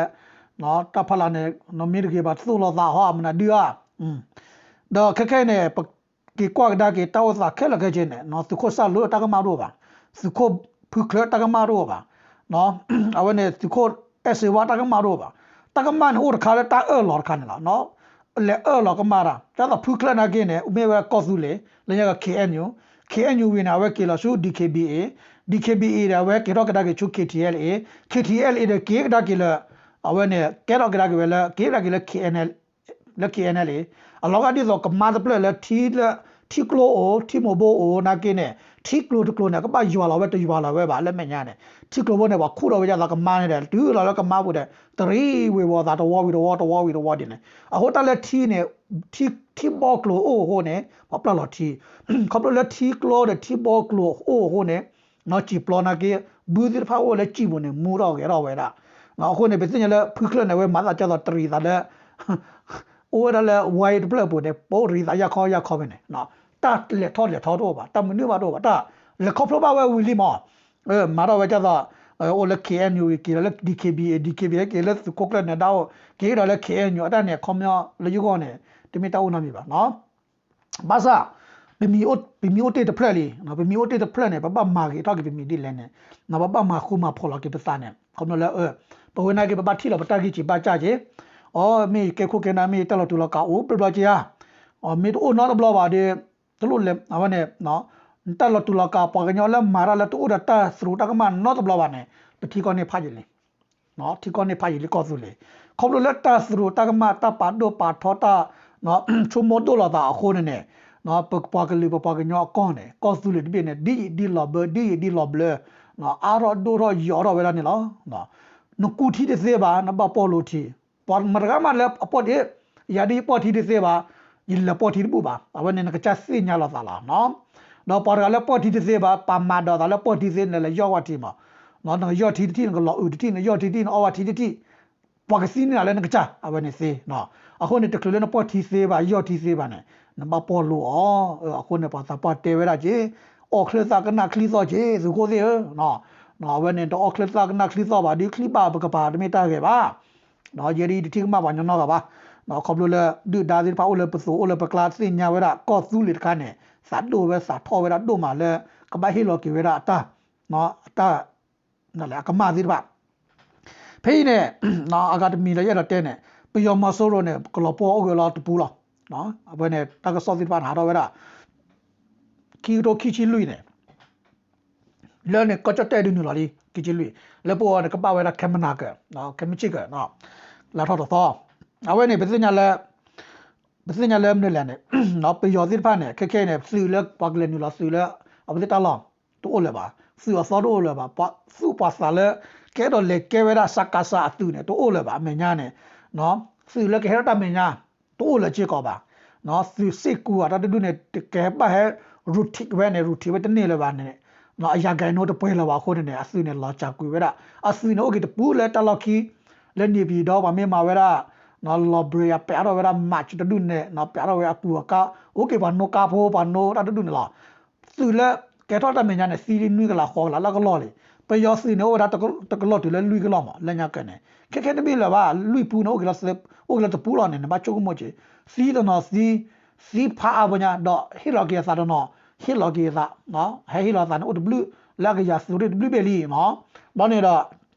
တၢ်ဖီလာ်န့ၣ် မ့ၢ်တဂ့ၤဘၣ်သိၣ်လိာ်သးဟီ မနုၤဒုဧါ ဒီးခဲခဲအံၤန့ၣ် ပက့ၤကွၢ်ကဒါက့ၤ တၢ်အိၣ်သးခဲလၢာ်ခဲဆ့န့ၣ် သုးခိၣ်စၣ်လိတၢ်ကမၣ်တအိၣ်ဘၣ်, သုးခိၣ်ဖုချၢတၢ်ကမၣ်တအိၣ်ဘၣ်, အဝဲန့ၣ် သုးခိၣ်အဲၣ်စ့ဝါတၢ်ကမၣ်တအိၣ်ဘၣ်. တၢ်ကမၣ်န့ၣ်အိၣ်တခါလၢတၢ်အၢၣ်လီၤတခါန့ၣ်လီၤ. လဲၤအၢၣ်လီၤကမၣ်တၢ် ဒ်သိးဖုချၢနာ်က့န့ၣ် မ့ၢ်ဝဲကီၢ်သူလ့ၤ လၢညါက K N U, K N U ဝံၤန့ၣ် အဝဲက့ၤလီၤဆူ D K B A, D K B A ဒီး အဝဲက့ၤထီၣ်ကဒါက့ၤဆူ K T L A, K T L A ဒီးက့ၤကဒါက့ၤလၢ အဝဲန့ၣ် ကဲထီၣ်ကဒါက့ၤဝဲလၢ က့ၤကဒါက့ၤလၢ K N L လၢ K N L A အလီၤဂာ်ဒ်သိးကမါတဖျၢၣ်လၢထံလၢ ထံကျိအိၣ် ထံမိၢ်ဘိအိၣ်နာ်က့န့ၣ် ထံကျိတကျိန့ၣ် ကဘၣ်ယွၤလီၤဝဲတယွၤလီၤဝဲဘၣ်လၢမဲာ်ညါန့ၣ် ထံကျိဖိန့ၣ် ပှၤခူၣ်ထီၣ်ဝဲဒ်သိးကမါန့ၣ်ဒီး တုၤလီၤလၢကမါပူၤဒီး တရံးဝ့ၤဝီၤသးတဝီဝံၤတဝီ တဝီဝံၤတဝီဒ်န့ၣ် အဃိတၢ်လၢထံန့ၣ် ထံဘီကျိအိၣ်အဃိန့ၣ် ပှၤပျၢ်လီၤထံ ခီဖျိလၢထံကျိဒီးထံဘီကျိအိၣ်အဃိန့ၣ် နီၢ်စံာ်ပျီနာ်က့ ဘုသ့ၣ်တဖၣ်အိၣ်လၢစံာ်ပူၤန့ၣ် မူထီၣ်ဂဲၤထီၣ်ဝဲဒၣ်. အဃိန့ၣ် ပသ့ၣ်ညါလၢဖုချၢၣ်န့ၣ် အဝဲမၤသးဒ်သိးတရံးသးလၢ အိၣ်ဝဲဒၣ်လၢဝါအံၤတဖျၢၣ်အပူၤန့ၣ် ပအိၣ်တရံးသးယၢ်ခီယၢ်ခီဖဲန့ၣ် တၢ်လဲၤထီၣ်လဲၤထီတအိၣ်ဘၣ် တၢ်မနုၤဘၣ်တအိၣ်ဘၣ် တၢ်လဲၤခီဖျိဘၣ်ဝဲဝံၤလံမး မၤထီၣ်ဝဲဒ်သိး အိၣ်လၢ K N U က့ၤဒီးလၢ D K B A, D K B A က့ၤလၢသုးခိၣ်ကျၢၢ်နၢၤဒါအိၣ် က့ၤဒီးလၢ K N U အတၢ်န့ၣ် အခီပညီလၢယဂီၢ်န့ၣ် တမ့ၢ်တၢ်အိၣ်နီတမံၤဘၣ်. ဘၣ်ဆၣ် ပမံၤအိၣ်တ့ၢ်တဖျၢၣ်လံ, ပမံၤအိၣ်တ့ၢ်တဖျၢၣ်န့ၣ် ပဘၣ်မၤဂ့ၤထီၣ်က့ၤပမံၤဒ်လဲၣ်န့ၣ်, ပဘၣ်မၤဃူမၤဖိးလီၤက့ၤပသးန့ၣ် ခီဖျိလၢ ပဝဲနာ်က့ ပဘၣ်ထံၣ်လီၤပတၢ်ဂံၢ်စၢ်ဘါစၢ်က့ၤ, အီ မ့ၢ်ယကဲခိၣ်ကဲနၢ် မ့ၢ်ယတၢ်လီၤတူာ်လီၤကာ်အိၣ်ဘျီဘျီက့ၤဧါ, အီ မ့ၢ်တအိၣ်နီတဘျီဘၣ်ဒီး တလိၣ်လဲၤ အဝဲန့ၣ် တၢ်လီၤတူာ်လီၤကာ် ပှၤကညီလၢမၤတၢ်လၢတအိၣ်ဒီးတၢ်သရူးတၢ်ကမၣ်နီတဘျီဘၣ်န့ၣ် ပထံကီၢ်န့ၣ်ဖးယံာ်လံ ထံကီၢ်န့ၣ်ဖးယံာ်လံကီၢ်သူလ့ၤ, ခီဖျိလၢတၢ်သရူးတၢ်ကမၣ် တၢ်ပာ်ဒိၣ်ပာ်ထီ တၢ် ဆိကမိၣ်ဒိၣ်လီၤသးအဃိန့ၣ်န့ၣ် ပပှၤကလုာ်ပပှၤကညီအကီၢ်န့ၣ် ကီၢ်သူလ့ၤတဘ့ၣ်န့ၣ် ဒ်ယံာ်ဒ်လီၤဘၢ ဒ်ယံာ်ဒ်လီၤဘျၢ အါထီၣ်ဒိၣ်ထီၣ်ယိာ်ထီၣ်ဝဲဒၣ်န့ၣ်လီၤ. နကူထံတသ့ဘၣ် နဘၣ်ပီၢ်လိထံ, ပှၤမတၤတဂၤမးလၢအပီၢ်ထံ, ယၤဒ်ယပီၢ်ထံတသ့ဘၣ်, ယလဲၤပီၢ်ထံတဘူၣ်ဘၣ်, အဝဲန့ၣ်နကစၢ်သ့ၣ်ညါလီၤသးလီၤ. ဒီးပှၤတဂၤလၢပီၢ်ထံတသ့ဘၣ် ပာ်မၤဒီးသးလၢပီၢ်ထံသ့န့ၣ် လဲၤယီၢ်ဝဲထံမး, နကယီၢ်ထံတထံၣ် နကလီၤအုးတထံၣ် နယီၢ်ထံတထံၣ် နအီၣ်ဝဲထံတထံၣ် ပှၤကသံန့ၢ်နၤလၢနကစၢ် အဝဲန့ၣ်သ့. အဃိန့ၣ် တချုးလၢနပီၢ်ထံသ့ဘၣ် ယီၢ်ထံသ့ဘၣ်န့ၣ် နဘၣ်ပီၢ်လိအီၤ. အဃိန့ၣ် ပှၤသးပှၢ်တဲဝဲဒၣ်က့ၤ အီၣ်ချၢသးကနၣ်ချံသီၣ်က့ၤ သုးခိၣ်သ့ၣ်ဧၢ, အဝဲန့ၣ် တအီၣ်ချၢသးကနၣ်ချံသီၣ်ဘၣ် ဒ်ချံဘၣ်ပကပၤတမ့ၢ်တၢ်ဂဲၤဘၣ်. ယဲဒ်အံၤတထံၣ်ကမၣ်ပှၤညီနီၢ်ဂၤဘၣ်, ခီဖျိလၢဒုၣ်ဒါသ့ၣ်တဖၣ်အိၣ်လၢပသိးအိၣ်လၢပကျါသ့ၣ်ညါဝဲဒၣ် ကီၢ်သူလ့ၤတခါန့ၣ် သးဒိၣ်ဝဲသးထီၣ်ဝဲဒၣ်ဒိၣ်မးလၢ ကဘၣ်ဟ့ၣ်လီၤက့ၤဝဲဒၣ်အတၢ် အတၢ် အကမၣ်သ့ၣ်တဖၣ် ဖဲအံၤန့ၣ် အဂၤတမံၤလၢယအဲၣ်ဒိးတဲန့ၣ် ပယီၤမီၤစိရိၤန့ၣ် ကလီၤပှီၢ်အိၣ်ဂၢၢ်လီၤတပူၤလီၤ. အဝဲန့ၣ် တၢ်ကစီၣ်သ့ၣ်တဖၣ်န့ၣ်ဟးထီၣ်ဝဲဒၣ် ခံကထိခံဆံလွံၢ်န့ၣ် လၢန့ၣ် ကီၢ်ကၠီၣ်တဲၣ်ဒုးနုာ်လီၤလံ ခံဆံလွံၢ် လၢပအိၣ်န့ၣ်ကဘၣ်ဝဲဒၣ် ခဲမနၤကၢၢ် ခဲမုၢ်ဆ့ၣ်ကၢၢ် လါထီၣ်တသီ အဝဲန့ၣ် ပသ့ၣ်ညါလၢ ပသ့ၣ်ညါလၢမနုၤလဲၣ်န့ၣ် ပယီၤသ့ၣ်တဖၣ်န့ၣ် ခဲခဲအံၤန့ၣ် သုးလၢပှၤကလဲၤနုာ်လီၤသုးလၢ အဝဲသ့ၣ်တၢ်လီၢ် တအိၣ်လၢၤဘၣ်, သုးအသီတအိၣ်လၢၤဘၣ်, ပှၤသူၣ်ပှၤသးလၢ ကအဲၣ်ဒိးလဲၤကဲဝဲဒၣ် စကစ အသုးန့ၣ် တအိၣ်လၢၤဘၣ် အမဲာ်ညါန့ၣ် သုးလၢကဟဲထီၣ်တၢ်မဲာ်ညါ တအိၣ်လၢၤစ့ၢ်ကီးဘၣ်. သုးစ့ၢ်ကီးအတၢ်တဒူၣ်န့ၣ် တကဲဘၣ်ဟဲ rotate ဝဲန့ၣ် rotate ဝဲတန့ၢ်လၢၤဘၣ်န့ၣ် အရာခိုင်နှုန်းတပှဲၤလၢၤဘၣ်အဃိန့ၣ်န့ၣ် အသုးန့ၣ်လီၤစှၤကွံာ်ဝဲဒၣ်, အသုးန့ၣ်အိၣ်က့ၤတပူၤလၢတၢ်လီၢ်ခံ လၢန့ၣ်ပၠံၤဒီးပှၤမ့ၢ်မၤဝဲဒၣ် လီၤဘြ့းအပျဲထီၣ်ဝဲဒၣ် march တဒူၣ်န့ၣ် ပျဲထီၣ်ဝဲအကူအကါ အိၣ်က့ၤပှၤနိကါဖိပှၤနိတၢ်တဒူၣ်န့ၣ်လီၤ. သုးလၢကဲထီၣ်တၢ်မဲာ်ညါန့ၣ် သံလံနွံကလးဃိးကလးလၢကလီၢ်လံ. ပယီၤသုးန့ၣ်အိၣ်ဝဲဒၣ်တကလီၢ်တုၤလၢလွံၢ်ကလီၢ်မး လၢညါကၢၢ်န့ၣ် ခဲခဲတမ့ၢ်လၢၤဘၣ် လွံၢ်ပူန့ၣ် အိၣ်က့ၤလၢတပူလီၤန့ၣ် နဘၣ်ဆိကမိၣ်က့ၤ သံတနီၤသံ သံဖးအါဘိညါ ဒီးဟ့ၣ်လီၤက့ၤအသးတနီၤ ဟ့ၣ်လီၤက့ၤအသး ဟဲဟ့ၣ်လီၤအသးန့ၣ် အိၣ်တဘျုး လၢအကယၤသုးရ့ၣ်တဘျုးဘ့ၣ်လံမး. ဘီန့ၣ်ဒီး စံၣ်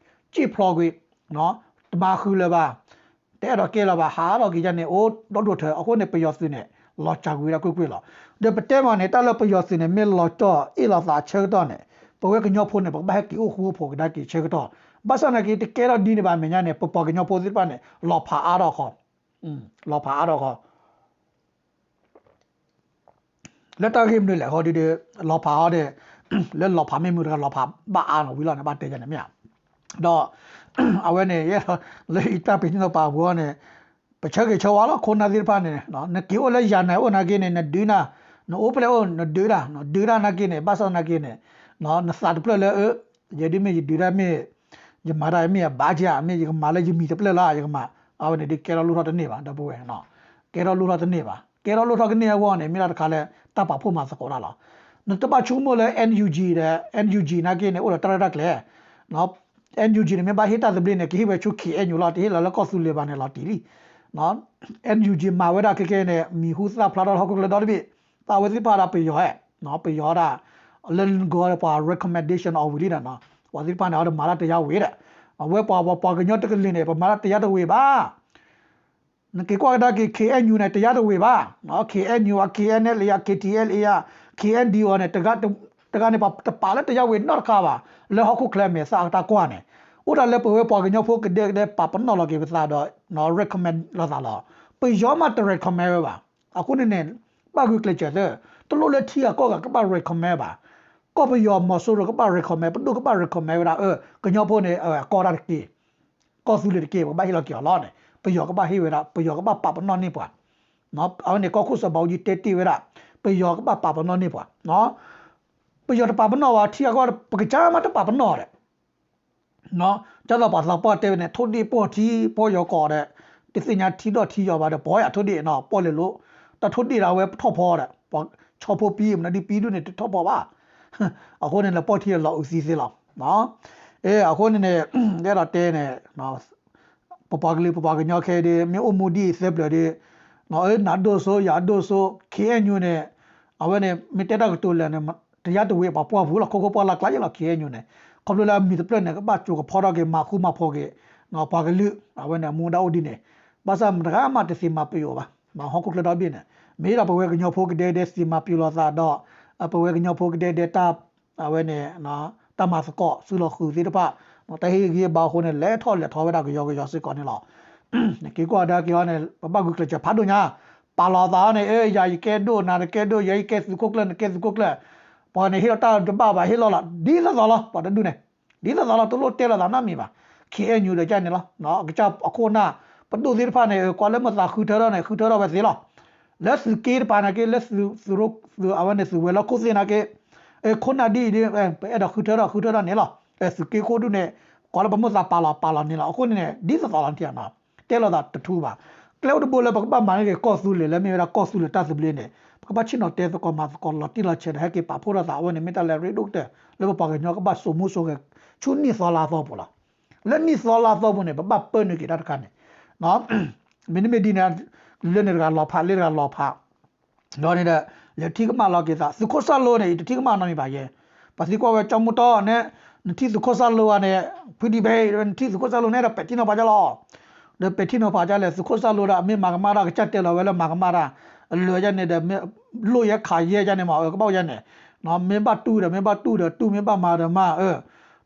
ဖျိးကွံာ် တမၤဃုာ်လၢၤဘၣ် တအဲၣ်ဒိးကဲလၢၤဘၣ် ဟးထီၣ်က့ၤယါန့ၣ် အိၣ်ဒီဒိၣ်ထၢ အဃိန့ၣ် ပယီၤသုးန့ၣ် လီၤစှၤကွံာ်ဝဲဒၣ်ကွ့ၢ်ကွ့ၢ်လီၤ. ဒီးပတဲမးန့ၣ် တၢ်လၢပယီၤသုးန့ၣ် မ့ၢ်လီၤတီၢ်အ့ၣ်လိာ်သးဆၢကတီၢ်န့ၣ် ပဝဲကညီဖိန့ၣ် ပကဘၣ်ဟဲက့ၤအိၣ်ဃူအိၣ်ဖိးကဒါက့ၤဆၢကတီၢ်, ဘၣ်ဆၣ်သနာ်က့ တကဲထီၣ်ဒ်န့ၣ်ဘၣ်အမဲာ်ညါန့ၣ် ပပှၤကညီဖိသ့ၣ်တဖၣ်န့ၣ် လီၤဖးအါထီၣ်ဃီ လီၤဖးအါထီၣ်ဃီ လၢတၢ်ဂ့ၢ်မနုၤလဲၣ်ဃီဒီး လီၤဖးအီၤဒီး လၢလီၤဖးမ့ၢ်မုာ်တဂၤ လီၤဖးဘၣ်အါနီၢ်ဝံၤလီၤန့ၣ် ဘၣ်တဲယါန့ၣ်မ့ၢ်ဧါ. ဒီး အဝဲန့ၣ် ယဲလၢယတၢ်ပ့ၤနီၣ်ပာ်ပူၤအီၤန့ၣ် ပဆၢဂ့ၤဆၢဝါလီၤ ခိၣ်နၢ်သ့ၣ်တဖၣ်န့ၣ် နက့ၤအိၣ်လၢယၤနၤအိၣ်နာ်က့န့ၣ် နဒုးနၤ နအိၣ်ဖျဲၣ်အိၣ်နဒုးတၢ် နဒုးတၢ်နာ်က့န့ၣ် ဘၣ်ဆၣ်သနာ်က့န့ၣ် နသးတဖျၢၣ်လၢ ယဒုးမ့ၢ်ယဒုးတၢ်မ့ၢ် ယမၤတၢ်မ့ၢ်ယဘၣ်က့ဧါ မ့ၢ်ယကမၤလၢယမံၤတဖျၢၣ်လၢယကမၤ အဝဲန့ၣ်ဒုးကဲထီၣ်လိၣ်ထီၣ်တန့ၢ်ဘၣ် ဒီပုၢ်ဝဲၢ် ကဲထီၣ်လိၣ်ထီၣ်တန့ၢ်ဘၣ် ကဲထီၣ်လိၣ်ထီၣ်ကန့ၢ်အဂီၢ်န့ၣ် မ့ၢ်ဒၣ်တခါလၢ တၢ်ပာ်ဖှိၣ်မၤသကိးတၢ်လီၤ. နတဘၣ်ဆိကမိၣ်လၢ NUG ဒီး NUG နာ်က့န့ၣ် အိၣ်ဒီးတၢ်ရဲၣ်တၢ်ကျဲၤ NUG န့ၣ် မ့ၢ်ဘၣ်ဟ့ၣ်တၢ်သဘျ့န့ၣ် ကဟ့ၣ်ဝဲဆူ KNU လီၤ တဟ့ၣ်လီၤလၢကီၢ်သူလ့ၤဘၣ်န့ၣ်လီၤတံၢ်လံ NUG မၤဝဲဒၣ်ခဲကဲန့ၣ် မံၤဟူသၣ်ဖျါထီၣ်ဟီၣ်ခိၣ်ချၢဒီတဘ့ၣ် သးဝဲသ့ၣ်တဖၣ်ဒၣ်ပယီၤဧၢ ပယီၤဒၣ် လၢဂီၤပှၤ recommendation အီၤဝံၤလံဒီး ပှၤသ့ၣ်တဖၣ်န့ၣ် အီၤဒီးမၤတၢ်တယါဝံၤဒီး အဝဲပှၤပှၤကညီတကလုာ်န့ၣ် ပမၤတၢ်တယါတဝံၤဘၣ် နက့ၤကွၢ်ကဒါက့ၤ KNU န့ၣ် တယါတဝံၤဘၣ် KNU အ KNLA အ KTLA အ KNDO န့ၣ် တဂၤန့ၣ် တပာ်လၢတယါဝံၤနီတခါဘၣ် လၢဟီၣ်ခိၣ်ချၢမဲာ်သၣ်အတၢ်ကွၢ်န့ၣ် အိၣ်ဒၣ်လၢပဝဲပှၤကညီဖိကဒဲကဒဲပာ်ပနီၣ်လီၤက့ၤပသးဒီး recommend လိာ်သးလီၤ. ပယီၤမးတ recommend ဝဲဘၣ်. အဃိန့ၣ်န့ၣ် ဘၣ်ဂုာ်ကျဲးစၢးသၢ, တလိၣ်လၢထံဂၤကီၢ်ဂၤကဘၣ် recommend ဘၣ်. ကီၢ်ပယီၤမီၤစိရိၤကဘၣ် recommend, ပဒိၣ်ကဘၣ် recommend ဝဲဒၣ် အၢ ကညီဖိန့ၣ် ကီၢ်တၢ်တက့ၢ်, ကီၢ်သူလ့ၤတက့ၢ်, ပကဘၣ်ဟ့ၣ်လီၤက့ၤအီၤလီၤန့ၣ် ပယီၤကဘၣ်ဟ့ၣ်ဝဲဒၣ်, ပယီၤကဘၣ်ပာ်ပနီၣ်န့ၢ်ပှၤ. အဝဲန့ၣ်ကီၢ်ခိၣ်စီၤဘးအူကၠံတဲတ့ၢ်ဝဲဒၣ်, ပယီၤကဘၣ်ပာ်ပနီၣ်န့ၢ်ပှၤ. ပယီၤတပာ်ပနီၣ်ဘၣ် ထံဂၤကီၢ်ဂၤ ပကစၢ်မးတပာ်ပနီၣ်ဒီး ကသိးပှၤသးပှၢ်တဲဝဲန့ၣ် ထိၣ်ဒ့ၣ်ပီၢ်ထံပီၢ်ယီၤကီးဒီး တသ့ၣ်ညါထံဒီၣ်ထံယီၤဘၣ်ဒီး ပီၢ်ယၤထိၣ်ဒ့ၣ်နီၤ ပီၢ်လဲၤလိၤ, တၢ်ထိၣ်ဒ့ၣ်ဒၣ်ဝဲထီၣ်ဖီဒီး ပှၤဆီဖိပံမနုၤဒ်ပံဒုၣ်န့ၣ် တထီၣ်ဖီဘၣ်. အဃိန့ၣ် လၢပီၢ်ထံလီၤအုးသံသ့လီၤ. အဃိန့ၣ်န့ၣ် အဲၣ်ဒိးတဲန့ၣ် ပပှၤကလုာ်ပပှၤကညီခဲအံၤဒီး မ့ၢ်အိၣ်မူဒ်အံၤသၢပျၢၤဒီး နၤဒိၣ်စိ ယၤဒိၣ်စိ ခ့ၣ်အဲၣ်ယူၣ်န့ၣ် အဝဲန့ၣ် မ့ၢ်တဲတၢ်ကတိၤလဲၣ်န့ၣ် တယါတဝံၤပှၤပှၢ်ပူၤလီၤ ခိခိၣ်ပှၢ်လၢ်ကျါယဲလီၤ ခ့ၣ်အဲၣ်ယူၣ်န့ၣ် ခီဖျိလၢအမံၤတဖျၢၣ်န့ၣ် ကဘၣ်စိာ်ကဖီထီၣ်က့ၤ မၤဃူမၤဖိးက့ၤ ပှၤကလုာ် အဝဲန့ၣ် အမူဒါအိၣ်ဒ်န့ၣ် ဘၣ်ဆၣ်မတၤဂၤမးတသ့မၤပယီၤဘၣ် မၤဟီၣ်ခိၣ်ချၢဒီဘ့ၣ်န့ၣ် မ့ၢ်ဒီးပဝဲကညီဖိကဒဲကဒဲသ့မၤပယီၤလိာ်သးဒီး ပဝဲကညီဖိကဒဲကဒဲတၢ် အဝဲန့ၣ် တၢ်မၤသကိးစုလီၤဃုာ်သ့ၣ်တဖၣ် တၢ်ဟ့ၣ်ဂံၢ်ဟ့ၣ်ဘါအဃိန့ၣ် လဲၤထီၣ်လဲၤထီဝဲဒၣ်ကယီကယီစ့ၢ်ကီးန့ၣ်လီၤ. နက့ၤကွၢ်ကဒါက့ၤအီၤန့ၣ် ပဘၣ်ဂုာ်ကျဲးစၢးဖးဒိၣ်ညါ, ပာ်လီၤသးန့ၣ် အၢ ယၤယကဲဒိၣ် နၤနကဲဒိၣ် ယဲယကဲသုးခိၣ်ကျၢၢ် နကဲသုးခိၣ်ကျၢၢ်, ပှၤန့ၣ်ဟ့ၣ်လီၤတၢ်တဘၣ်ဘၣ် ဟ့ၣ်လီၤလီၤ ဒ်သိးသိးလီၤ ပှၤတဒူၣ်န့ၣ် ဒ်သိးသိးလီၤ တလိၣ်တဲလိာ်သးနီတမံၤဘၣ်. ခ့အဲၣ်ယူၣ်ဒီးကန့ၣ်လီၤ အကစၢ်အခိၣ်နၢ် ပဒိၣ်သ့ၣ်တဖၣ်န့ၣ် ကွၢ်လၢမုၢ်သးဃုထၢထီၣ်န့ၣ် ဃုထၢထီၣ်ဝဲသ့လီၤ. လၢသုးက့တပၤနာ်က့ လၢသုး အဝဲန့ၣ် သုးဝဲၤလီၢ်ခိၣ်သ့ၣ်နာ်က့ ခိၣ်နၢ်ဒ်အံၤဒ် ပအဲၣ်ဒိးဃုထၢထီၣ် ဃုထၢထီၣ်န့ၣ်လီၤ. သုးက့ခိၣ်ဒူၣ်န့ၣ် ကွၢ်လၢပမုၢ်သးပာ်လီၤ ပာ်လီၤန့ၣ်လီၤ. အဃိန့ၣ်န့ၣ် ဒ်သိးသိးလီၤ နထံၣ်ဧါနီၤ တဲလိာ်သးတထူဘၣ်. ကျဲအိၣ်တဘိလၢပကဘၣ်မၤန့ၢ်က့ၤ ကီၢ်သူလ့ၤ လၢမ့ၢ်ဝဲဒၣ်ကီၢ်သူလ့ၤတၢ်သဘျ့န့ၣ် ပကဘၣ်ဆ့ၣ်နီၤတဲသကိးမၤသကိး လီၤတံၢ်လီၤဆဲးဒီး ဟဲက့ၤပာ်ဖှိၣ်ထီၣ်သး အဝဲန့ၣ်မ့ၢ်တၢ်လၢအရ့ဒိၣ်ကတၢၢ် လၢပပှၤကညီကဘၣ်စိာ်မူစိာ်ဂဲၤ ဆူနံၣ်သီလါသီပူၤလီၤ. လၢနံၣ်သီလါသီပူၤန့ၣ် ပဘၣ်ပၢနုာ်က့ၤတၢ်တခါန့ၣ် မ့တမ့ၢ်ဒ်န့ၣ် လၢန့ၣ်တဂၤလီၤဖး လၢတဂၤလီၤဖး ဒီးန့ၣ်ဒီး လဲၤထံၣ်ကမၣ်လီၤက့ၤသး သုးခိၣ်စၢ်လိန့ၣ် ယတထံၣ်ကမၣ်နီတမံၤဘၣ်ယဲ, ပှၤသံကွၢ်ဝဲကၠီမူတီန့ၣ် နထံၣ်သုးခိၣ်စၢ်လိဧါန့ၣ် ဖုဒံဘ့ နထံၣ်သုးခိၣ်စၢ်လိန့ၣ်ဒီး ပဲာ်ထံနီၤဖးကၢလီၤ, ဒီးပဲာ်ထံနီၤဖးကၢလဲၣ် သုးခိၣ်စၢ်လိဒီး အမ့ၢ်မၤကမၣ်ဒီး ကစၢ်တဲလီၤဝဲလၢမၤကမၣ်တၢ် အလွဲၢ်ယဲန့ၣ်ဒီး လိၣ်ယဲခးယဲယဲန့ၣ်မး ကဘၣ်ယဲန့ၣ်, မ့ၢ်ဘၣ်တူၢ်ဒီး မ့ၢ်ဘၣ်တူၢ်ဒီး တူၢ်မ့ၢ်ဘၣ်မၤဒီးမၤ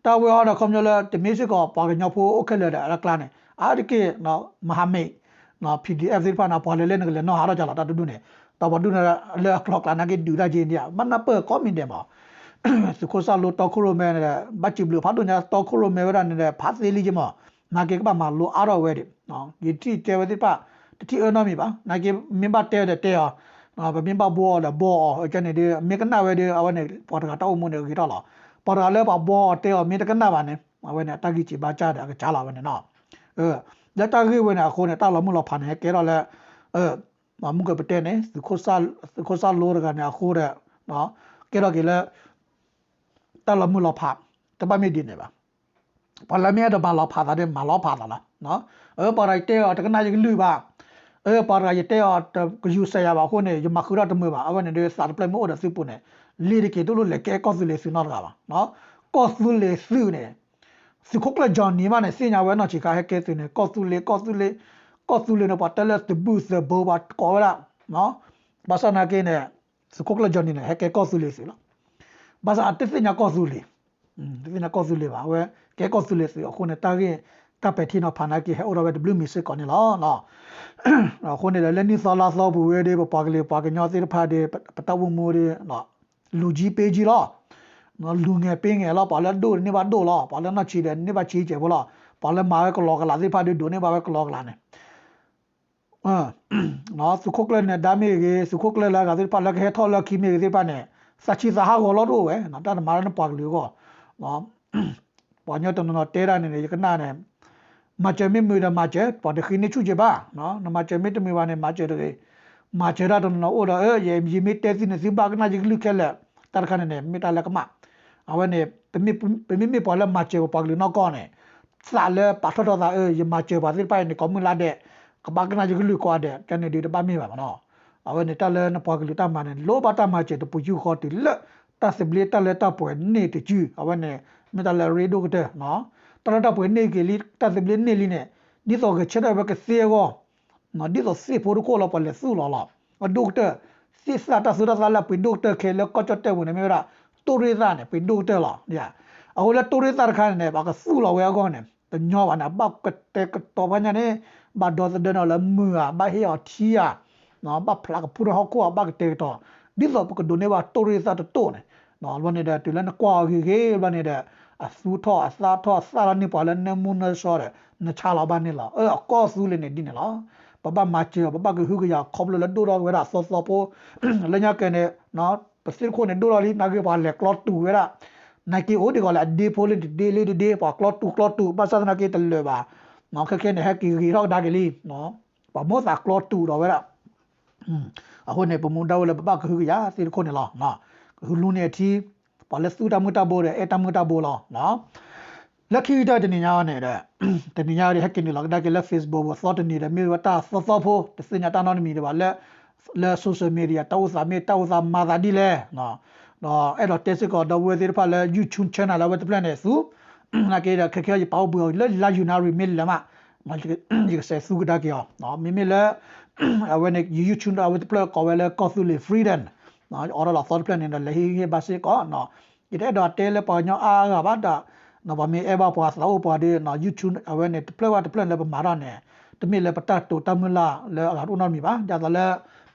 တၢ်ဝဲအီၤဒီး ခီပညီလၢ တမ့ၢ်စ့ၢ်ကီးပှၤကညီဖိအိၣ်ခဲလၢာ်ဒီး အတၢ်ကျါန့ၣ် အါတက့ၢ် မဟာမိတ် PDF သ့ၣ်တဖၣ်န့ၣ် ပှၤလဲၤလဲၤနကလဲၤနီၢ်ဟးထီၣ်ကၢလီၤ တၢ်တဒူၣ်န့ၣ်, ဒီးပှၤဒူၣ်န့ၣ် လၢအကျိၤအကျဲနာ်က့ ဒုးတၢ်က့ဒ် ဘၣ်နၢ်ပၢၢ်ကိးမံၤဒဲးမး, သုးခိၣ်စၢ်လိတီခိၣ်ရိၣ်မဲန့ၣ်ဒီး ဘၣ်စံးဘျုးဖးဒိၣ်ညါ တီခိၣ်ရိၣ်မဲဝဲဒၣ်န့ၣ်ဒီး ဖးသ့လံက့မး, နာ်က့ကဘၣ်မၤလိအါထီၣ်ဝဲဒၣ်, ယထံၣ်တဲဝဲသ့ၣ်တဖၣ် တထံၣ်အၢနီတမံၤဘၣ်, နာ်က့မ့ၢ်ဘၣ်တဲဒီးတဲအီၤ, ပမ့ၢ်ဘၣ်ဘှီအီၤဒီးဘှီအီၤ, ကန့ၣ်ဒီး မ့ၢ်ကနၣ်ဝဲဒီး အဝဲန့ၣ် ပှၤတဂၤတၢ်အိၣ်မူန့ၣ်ဂ့ၤထီၣ်လီၤ, ပှၤတဂၤလၢပှၤဘှီအီၤတဲအီၤမ့ၢ်တကနၣ်ဘၣ်န့ၣ် အဝဲန့ၣ် အတၢ်ဂံၢ်စၢ်ဘါစၢ်ဒီးအကစၢ်လီၤဝဲန့ၣ်နီၤ, လၢတၢ်ဂ့ၢ်ဝဲန့ၣ်အဃိန့ၣ် တၢ်လီၤမုၢ်လီၤဖးန့ၣ် ဟဲကဲထီၣ်လၢ မုၢ်ကပတဲန့ၣ် သုးခိၣ်စၢ်လိတဂၤန့ၣ်အဃိဒီး ကဲထီၣ်က့ၤလၢ တၢ်လီၤမုၢ်လီၤဖး တဘၣ်မ့ၢ်ဒ်န့ၣ်ဘၣ်, ပှၤလၢမ့ၢ်အဲၣ်ဒိးမၤလီၤဖးသးဒီး မၤလီၤဖးသးလီၤ, ပှၤတဂၤယတဲအီၤတကနၣ်ယကလုၢ်ဘၣ်, ပှၤတဂၤယတဲအီၤတကယူၤစဲးယၤဘၣ်အဃိန့ၣ် ယမၤဃုာ်ထီၣ်တမုာ်ဘၣ်, အဝဲန့ၣ်ဒီးသးတဖျၢၣ်မ့ၢ်အိၣ်ဒီးသုပူၤန့ၣ် လ့ၤတက့ၤတလိၣ်လဲၤကဲကီၢ်သူလ့ၤသုးနီတဂၤဘၣ်, ကီၢ်သူလ့ၤသုးန့ၣ် သုးခိၣ်ကျၢၢ် Johnny မးန့ၣ် သ့ၣ်ညါဝဲနီၢ်ဆံးခါ ဟဲကဲသုးန့ၣ် ကီၢ်သူလ့ၤ ကီၢ်သူလ့ၤ, ကီၢ်သူလ့ၤန့ၣ် ပှၤတဲလၢသဘုၣ်သဘိပှၤကိးဝဲဒၣ်, ဘၣ်ဆၣ်နာ်က့န့ၣ် သုးခိၣ်ကျၢၢ် Johnny န့ၣ် ဟဲကဲကီၢ်သူလ့ၤသုးလီၤ, ဘၣ်ဆၣ်အတသ့ၣ်ညါကီၢ်သူလ့ၤ, တသ့ၣ်ညါကီၢ်သူလ့ၤဘၣ်, အဝဲကဲကီၢ်သူလ့ၤသုးအဃိန့ၣ် တၢ်ဂ့ၢ် တၢ်ပဲာ်ထံနီၤဖးနာ်က့ ဟဲအိၣ်ထီၣ်ဝဲတဘျုးမံၤစ့ၢ်ကီးန့ၣ်လီၤ. အဃိန့ၣ်ဒီး လၢနံၣ်သီလါသီပူၤဝဲဒီး ပပှၤကလုာ်ပှၤကညီသ့ၣ်တဖၣ်ဒီး ပတၢ်အိၣ်မူဒီး လူၤကၠံပ့ကၠံလီၤ, လူၤငဲၤပ့ငဲၤလီၤ, ပှၤလၢဒိၣ်န့ၢ်ဘၣ်ဒိၣ်လီၤ, ပှၤလၢနီၢ်ဆံးဒီးန့ၢ်ဘၣ်ဆံးစဲးဖိလီၤ, ပှၤလၢမၤဝဲကလီကလးသ့ၣ်တဖၣ်ဒီး ဒိးန့ၢ်ဘၣ်ဝဲကလီကလးန့ၣ် သုးခိၣ်ကျၢၢ်န့ၣ် ဒါမ့ၢ်ဂ့ၤ သုးခိၣ်ကျၢၢ်လၢအဂၤသ့ၣ်တဖၣ်လၢကဟဲထီၣ်လၢခံမ့ၢ်ဂ့ၤသ့ၣ်တဖၣ်န့ၣ် သးဆံးသးဟးဂီၤလီၤတအိၣ်ဝဲ တၢ်တမၤလၢနပှၤကလုာ်အဂီၢ်, ပှၤကညီတနီၤနီၤတဲဒၣ်န့ၣ် ယကနၣ်န့ၣ် မၤစၢၤမ့ၢ်မုာ်ဒီးမၤစၢၤ ပှၤတဃ့န့ၢ်ဆူၣ်က့ၤဘၣ်, နမၤစၢၤမ့ၢ်တမုာ်ဘၣ်န့ၣ် မၤစၢၤတဂ့ၤ, မၤစၢၤတၢ်တနီၤနီၤအိၣ်ဒီး ယမ့ၢ်တဲသုန့ၣ် သုဘၣ်ကနၣ်ယကလုၢ်ခဲလၢာ်, တၢ်တခါန့ၣ်န့ၣ် မ့ၢ်တၢ်လၢကမၣ်, အဝဲန့ၣ် ပမ့မ့ၢ်ပှၤလၢမၤစၢၤပပှၤကလုာ်နီၢ်ကီၢ်န့ၣ် သးလၢပာ်ထီၣ်ထီၣ်သး ယမၤစၢၤပှၤသ့ၣ်တဖၣ်အံၤန့ၣ် ကိးမုၢ်လါဒဲး ကဘၣ်ကနၣ်ယကလုၢ်ကိးဂၤဒဲး ကန့ၣ်ဒုးတဘၣ်မ့ၢ်ဘၣ်မနီၤ, အဝဲန့ၣ်တၢ်လၢနပှၤကလုာ်တၢ်မၤန့ၣ် လိၣ်ဘၣ်တၢ်မၤစၢၤတပူၤဃီတုၤလၢ တၢ်သဘျ့တၢ်လၢတၢ်ပှဲၤန့ၢ်တစု အဝဲန့ၣ် မ့ၢ်တၢ်လၢအရ့ဒိၣ်ကတၢၢ်, တၢ်လၢတၢ်ပှဲၤန့ၢ်က့ၤလံ တၢ်သဘျ့န့ၢ်လံန့ၣ် ဒ်သိးဂဲၤဆၢထၢၣ်ဝဲကသ့အဂီၢ် ဒ်သိးသ့ၣ်ဖိတခိၣ်လီၤ ပှၤလဲၤသူၣ်လီၤလီၤ, အဒိၣ်ကတၢၢ် သ့ၣ်သၣ်တၢ်သူတၢ်သၣ်လၢပှ့ၤဒိၣ်ကတၢၢ်ခဲလၢာ် ကီၢ်ကၠီၣ်တဲၣ်ပူၤန့ၣ် မ့ၢ်ဝဲဒၣ် တိၣ်ရ့ၣ်သၣ်န့ၣ် ပှ့ၤဒိၣ်ကတၢၢ်လီၤ, အဃိလၢတိၣ်ရ့ၣ်သၣ်တခါန့ၣ်န့ၣ် ပှၤကသူၣ်လီၤဝဲအဂီၢ်န့ၣ် တညီဘၣ်န့ၣ် ဘၣ်ကတဲာ်ကတီၤဖဲညါန့ၣ် ဘၣ်ဒီသဒၢန့ၣ်လၢမုာ်ဧါ ဘၣ်ဟ့ၣ်အီၤထံဧါ ဘၣ်ဖျးကဖူထီၣ်ဟီၣ်ခိၣ်ဧါ ဘၣ်ကတဲာ်ကတီၤ ဒ်သိးပကဒိးန့ၢ်ဘၣ်တိၣ်ရ့ၣ်သၣ်တတိၣ်န့ၣ်, ဘျီန့ၣ်ဒီး တုၤလၢနကွၢ်အီၤဂ့ၤဂ့ၤ ဘျီန့ၣ်ဒီး အသူထီၣ်အသၣ်ထီၣ်သၣ်လီၤန့ၢ်ပှၤလၢနၢမူနၢဆှီဒီး နဆါလီၤဘၣ်န့ၣ်လီၤ, အကီၢ်သူလ့ၤန့ၣ်ဒ်န့ၣ်လီၤ, ပဘၣ်မၤစၢၤအီၤ ပဘၣ်ကဟုကယာ်ခီဖျိလၢဒိၣ်ထီၣ်ဝဲဒၣ်သီသီဖိ, လၢညါကဲန့ၣ် ပသ့ၣ်တခိၣ်န့ၣ်ဒိၣ်ထီၣ်လံ နာ်က့ပှၤလဲၤကျီတူာ်ဝဲဒၣ်, နာ်က့အိၣ်ဒ်ကီးလၢအဒ့ဖိလၢတဒ့လၢတဒ့ ပှၤကျီတူာ်ကျီတူာ် ဘၣ်ဆၣ်သနာ်က့တလၢာ်ဘၣ်, ခဲခဲန့ၣ် ဟဲက့ၤဂ့ၤထီၣ်ကဒါက့ၤလံ, ပှၤမိၣ်သးကျီတူာ်ဒီးဝဲဒၣ် အဃိန့ၣ် ပမူဒါအိၣ်လၢပဘၣ်ကဟုကယာ်သ့ၣ်တခိၣ်န့ၣ်လီၤ, ကဟုလူန့ၢ်အထံ, ပှၤလၢသူတၢ်မုၢ်တၢ်ဘိဒီး အဲၣ်တၢ်မုၢ်တၢ်ဘိလီၤ. လၢခံကတၢၢ်တနံၤညါန့ၣ်ဒီး တနံၤညါဒီး ဟဲက့ၤနုာ်လီၤကဒါက့ၤလၢ Facebook ပူၤသီတနံၤဒီး မ့ၢ်ဝဲတၢ်သီသီဖိ တသ့ၣ်ညါတၢ်နီတမံၤဒံးဘၣ် လၢ လၢ social media တၢ်အိၣ်သးမ့ၢ်တၢ်အိၣ်သးမၤသးဒ်လဲၣ် ဒီးအဲၣ်ဒိးတဲစ့ၢ်ကီး ဒီပုၢ်ဝဲၢ်သ့ၣ်တဖၣ်လၢ YouTube channel လၢအဝဲတဖျၢၣ်န့ၣ် သူ နာ်က့ဒီး ခဲခဲအံၤ ယပာ်အိၣ်ဘှံးအီၤလၢ လါယူၤနၣ်ရံၣ် မ့ၢ်လဲၤမး ယကစဲးသူကဒါက့ၤအီၤ, မ့မ့ၢ်လၢ အဝဲန့ၣ် YouTube အဝဲတဖျၢၣ်ကိးဝဲလၢ ကီၢ်သူလ့ၤ Freedom အိးထီၣ်လီၤသီတဖျၢၣ်န့ၣ်ဒီး လဲၤဟ့ၣ်ဂံၢ်ဟ့ၣ်ဘါစ့ၢ်ကီး, ယတအဲၣ်ဒိးတဲလၢပှၤကညီအါဂၤဘၣ်ဒီး ပှၤမ့ၢ်အဲၣ်ဘၣ်ပှၤသးအိၣ်ပှၤဒီး YouTube အဝဲန့ၣ် တဖျၢၣ်ဘၣ်တဖျၢၣ်လၢပမၤထီၣ်န့ၣ် တမ့ၢ်လၢပတၢ်တိာ်တၢ်မုၢ်လၢ်လၢအဂၤတအိၣ်နီတမံၤဘၣ်, ဒ်သိးလၢ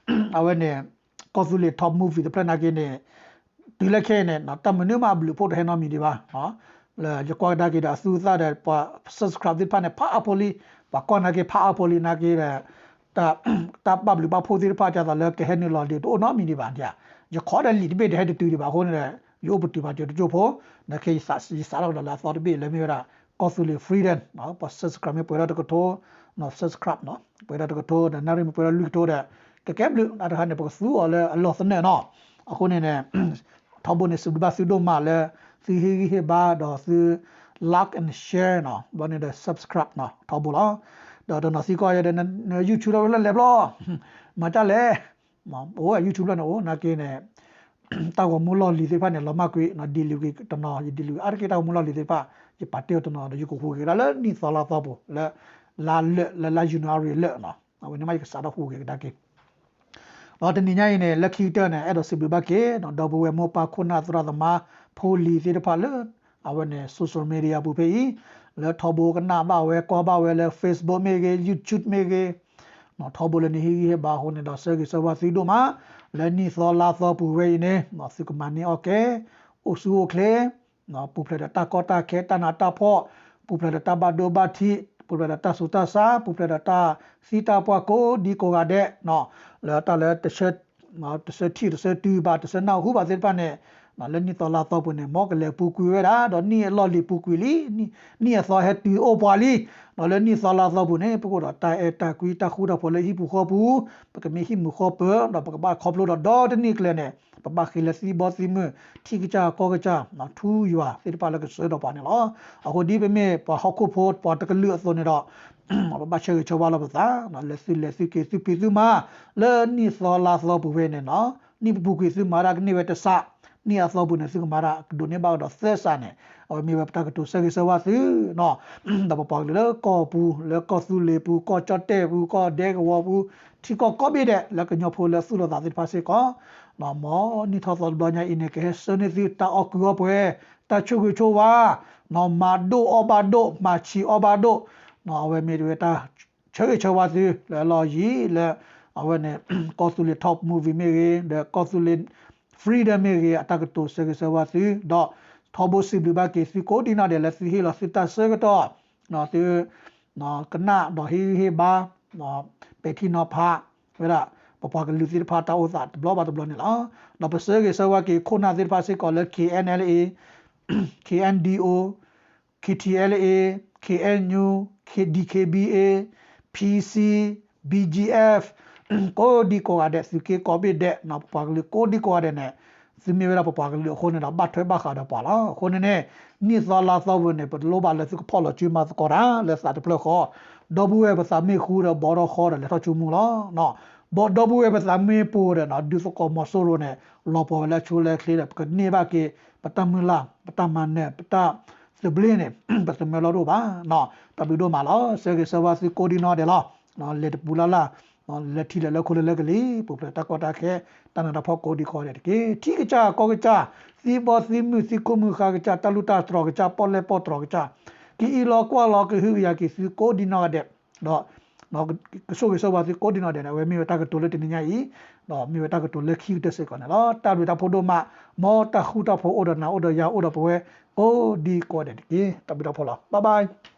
အဝဲန့ၣ် ကီၢ်သူလ့ၤ top movie တဖျၢၣ်နာ်က့န့ၣ် တုၤလၢခဲအံၤန့ၣ် တၢ်မနုၤမးအဘျုးအဖှိၣ်တဟဲနီတမံၤဒံးဘၣ်. လၢယကွၢ်ကဒါက့ၤဒီးအသူအသၣ်ဒီးပှၤ subscribe သ့ၣ်တဖၣ်န့ၣ် ဖးအါဖိလံ, ပှၤကွၢ်နာ်က့ဖးအါဖိလံနာ်က့ဒီး တၢ်ဘၣ်ဘျုးဘၣ်ဖှိၣ်သ့ၣ်တဖၣ်ဒ်သိးလၢကဟဲနုာ်လီၤဒံးတအိၣ်နီတမံၤဒံးဘၣ်. ယခီဒီးလံာ်တဘ့ၣ်တဟဲတတုၤဒံးဘၣ်အဃိန့ၣ်ဒီး ယအိၣ်ပတုာ်ပာ်စၢၤတကၠိဖိ, နာ်က့ယစးထီၣ်ကဒီးလၢအသီတဘ့ၣ်လၢမ့ၢ်ဝဲဒၣ် ကီၢ်သူလ့ၤ freedom ပှၤ subscribe မ့ၢ်ပှဲၤဒီးတကထိ subscribe ပှဲၤဒီးတကထိဒီး နၣ်ရံၣ်မ့ၢ်ပှဲၤဒီးလွံၢ်ကထိဒီး ကကဲဘျုးအတဟါန့ၣ် ပကသူအီၤလၢအလီၢ်သနၢၣ်နီၤ. အဃိန့ၣ်န့ၣ် ထီဘိန့ၣ် စံးဘျုးဘၣ်သုဒိၣ်မးလၢ သုဟ့ၣ်ဂံၢ်ဟ့ၣ်ဘါဒီးသု like and share နီၤ, ဘၣ်န့ၣ်ဒီး subscribe နီၤ ထီဘိလီၤ. ဒီးတနီၤသံကွၢ်ယဲဒီး န YouTube လီၤဝဲလၢလဲၤဖျီ မၤတၢ်လဲၣ်, အိၣ် YouTube လီၤန့ၣ်အိၣ် နာ်က့န့ၣ် တၢ်ဂီၤမူလီၢ်လံၤသ့ၣ်တဖၣ်န့ၣ် လီၤမၢ်ကွံာ်နီၤ delete ကွံာ်တနီၤ ယ delete ကွံာ်အါတက့ၢ်တၢ်ဂီၤမူလီၢ်လံၤသ့ၣ်တဖၣ် ယပာ်တ့ၢ်အီၤတနီၤဒီး ယကဟူးက့ၤကဒါလၢနံၣ်သီလါသီပူၤ လၢ လါလၢာ် လၢလါ January လၢာ်နီၤ အဝဲန့ၣ်မးယကစးထီၣ်ဟူးက့ၤကဒါက့ၤ ဒီးတနံၤညါအံၤန့ၣ် လၢခံကတၢၢ်န့ၣ် အဲၣ်ဒိးစံးဘျုးဘၣ်က့ၤ ဒီပုၢ်ဝဲၢ်မိၢ်ပၢ်ခိၣ်နၢ်သရၣ်သမါ ဖိလံၤသ့ၣ်တဖၣ်လၢ အဝဲန့ၣ် social media ပူၤဖဲအံၤ လၢထီဘိကနၣ်ဘၣ်ဝဲ ကွၢ်ဘၣ်ဝဲလၢ Facebook မ့ၢ်ဂ့ၤ YouTube မ့ၢ်ဂ့ၤ ထီဘိလၢနဟ့ၣ်ဂံၢ်ဟ့ၣ်ဘါအဃိန့ၣ်ဒီး ဆၢဂ့ၤဆၢဝါသုဒိၣ်မး လၢနံၣ်သီလါသီပူၤဝဲအံၤန့ၣ် သုကမၤန့ၢ်အီၣ်ကဲ အိၣ်ဆူၣ်အိၣ်ချ့ ပူၤဖျဲးဒီးတၢ်ကီတၢ်ခဲ တၢ်နးတၢ်ဖှီၣ်, ပူၤဖျဲးဒီးတၢ်ဘၣ်ဒိဘၣ်ထံး, ပူၤဖျဲးဒီးတၢ်ဆူးတၢ်ဆါ, ပူၤဖျဲးဒီးတၢ်သံတၢ်ပှၢ်ကိးဒံကိးဂၤဒဲး, လၢတၢ်လၢ တဆၢထံၣ်တဆၢတုၤဘၣ် တဆၢနၢ်ဟူဘၣ်သ့ၣ်တဖၣ်န့ၣ်, လၢနံၣ်သီလါသီပူၤန့ၣ် မ်ကလဲၤပူၤကွံာ်ဝဲဒၣ် ဒီးနံၣ်အလီၢ်လံၤပူၤကွံာ်လံ, နံၣ်အသီဟဲတုၤအိၣ်ပှၤလံ, ဒီးလၢနံၣ်သီလါသီပူၤန့ၣ် ပကအိၣ်ဒီးတၢ်အဲၣ်တၢ်ကွံ တၢ်ဃူတၢ်ဖိးလၢဟံၣ်ပူၤဃီပူၤ, ပကမ့ၢ်ဟံၣ်မုာ်ဃီပၢၤ, ဒီးပကဘၣ်ခီဖျိဒီးဒီတနံၣ်ကျၢၤန့ၣ် ပဘၣ်ဃ့လၢသံဘီသံမုၢ် ထံကစၢ်ကီၢ်ကစၢ် ထူယွၤသ့ၣ်တဖၣ်လၢကဆှၢဒီးပှၤန့ၣ်လီၤ. အဃိဒ်ပမ့ၢ်ပှၤဟီၣ်ခိၣ်ဖိပှၤတကလုာ်အသိးန့ၣ်ဒီး ပဘၣ်ဆၢဂ့ၤဆၢဝါလီၤပသး လၢသုလဲၤသုက့ၤသုဖံးသုမၤ လၢနံၣ်သီလါသီပူၤဝဲန့ၣ်လီၤ. နံၣ်ပပူၤကွံာ်သုမၤတၢ်ကန့ၢ်ဝဲတစး, နံၣ်အသီပူၤန့ၣ် သုကမၤတၢ်ကဒိးန့ၢ်ဘၣ်ကဒီးသၢစးန့ၣ် အဝဲမ့ၢ်ဝဲပတၢ်ကတိၤဆၢဂ့ၤဆၢဝါသု ဒီးပပှၤကလုာ်လၢကီၢ်ပူၤ လၢကီၢ်သူလ့ၤပူၤ ကီၢ်ကၠီၣ်တဲၣ်ပူၤ ကီၢ်ဒဲကဝီၤပူၤ ထံကီၢ်ကိးဘ့ၣ်ဒဲး လၢကညီဖိလၢသူၣ်လီၤသးသ့ၣ်တဖၣ်စ့ၢ်ကီး, မ်နံၣ်ထီၣ်သီတဘျီညါအံၤန့ၣ် ကဟဲဆှၢန့ၢ်သုတၢ်အီၣ်ကုၢ်အီၣ်ပှဲၤ တၢ်ဆိၣ်ဂ့ၤဆိၣ်ဝါ, မၤဒိၣ်အီၣ်ဘၣ်ဒိၣ် မၤဆံးအီၣ်ဘၣ်ဒိၣ်, အဝဲမ့ၢ်တဝဲတၢ်ဆၢဂ့ၤဆၢဝါသု လၢအလီၢ်ယံၤလၢ အဝဲန့ၣ် ကီၢ်သူလ့ၤ top movie မ့ၢ်ဂ့ၤ ဒီးကီၢ်သူလ့ၤ freedom မ့ၢ်ဂ့ၤ အတၢ်ကတိၤဆၢဂ့ၤဆၢဝါသု ဒီးထီဘိစံးဘျုးဘၣ်က့ၤသုကိးဒံနီၢ်ဒဲးလၢသုဟ့ၣ်လီၤသုတၢ်ဆၢကတီၢ် သု ကနၣ်ဒီးဟ့ၣ်ဂံၢ်ဟ့ၣ်ဘါ ပဲာ်ထံနီၤဖး ဝဲဒၣ် ပပှၤကလုာ်သ့ၣ်တဖၣ်တၢ်အိၣ်သးတဘျီဘၣ်တဘျီန့ၣ်လီၤ. ဒီးပဆၢဂ့ၤဆၢဝါက့ၤခိၣ်နၢ်သ့ၣ်တဖၣ်စ့ၢ်ကီးလၢ KNLA, KNDO, KTLA, KNU, DKBA, PC, BGF ကိးဒံကိးဂၤဒဲး သုးက့ကိးဘ့ၣ်ဒဲး ပပှၤကလုာ်ကိးဒံကိးဂၤဒဲးန့ၣ် သုမ့ၢ်ဝဲဒၣ်ပပှၤကလုာ်အဃိန့ၣ်ဒီး ဘၣ်ထွဲဘၣ်ဃးဒီးပှၤလီၤ. အဃိန့ၣ်န့ၣ် နံၣ်သီလါသီပူၤန့ၣ် ပတလိၣ်ဘၣ်လၢသုကဖီၣ်လီၤစုမၤသကိးတၢ် လၢသးတဖျၢၣ်ဃီ, ဒီပုၢ်ဝဲၢ်ပသးမ့ၢ်ဃူဒီး ဘီထီၣ်ဃီဒီး လဲၤထီၣ်ဆူမူလီၤ. ဘီဒီပုၢ်ဝဲၢ်ပသးမ့ၢ်ပူၤဒီး ဒုးသကိးမီၤစိရိၤန့ၣ် လီၤပှီၢ်ဝဲလၢအဆိလၢအချ့ဒီး ပကန့ၢ်ဘၣ်က့ၤ ပတၢ်မုၢ်လၢ် ပတၢ်မၤနၢၤ ပတၢ်သဘျ့န့ၣ် ပသမၢလီၤတအိၣ်ဘၣ်. တၢ်ဘျုးဒိၣ်မးလီၤ. ဆၢဂ့ၤဆၢဝါသုကိးဒံနီၢ်ဒဲးလီၤ. လဲၤတပူၤလၢ်လၢ် လဲၤထံၣ်လဲၤလၢခိလဲၤလၢကလံၤ ပူၤဖျဲးတၢ်ကီတၢ်ခဲ တၢ်နးတၢ်ဖှီၣ်ကိးဒံကိးဂၤဒဲးတက့ၢ်. ထံကစၢ်ကီၢ်ကစၢ် သံဘီသံမုၢ် သံခိမုၢ်ဃါကစၢ် တၢ်လူၢ်တၢ်တြီၤကစၢ် ပီၣ်လဲၣ်ပီၣ်တြီၤကစၢ် ကအံးလီၤကွၢ်လီၤကဟုကယာ်က့ၤသုကိးဒံနီၢ်ဂၤဒဲး ဒီး ကဆိၣ်ဂ့ၤဆၢဝါသုကိးဒံနီၢ်ဒဲးန့ၣ် အဝဲမ့ၢ်ဝဲတၢ်ကတိၤလၢတနံၤညါအံၤ ဒီးမ့ၢ်ဝဲတၢ်ကတိၤလၢခံကတၢၢ်စ့ၢ်ကီးန့ၣ်လီၤ. တၢ်ဘျုးတၢ်ဖှိၣ်ဒိၣ်မး မ်တၢ်ဃူတၢ်ဖိးအိၣ်ဒီးနၤအိၣ်ဒီးယၤအိၣ်ဒီးပဝဲ ကိးဒံကိးဂၤဒဲးတက့ၢ်. တၢ်ဘျုးတၢ်ဖှိၣ်လီၤ. Bye bye.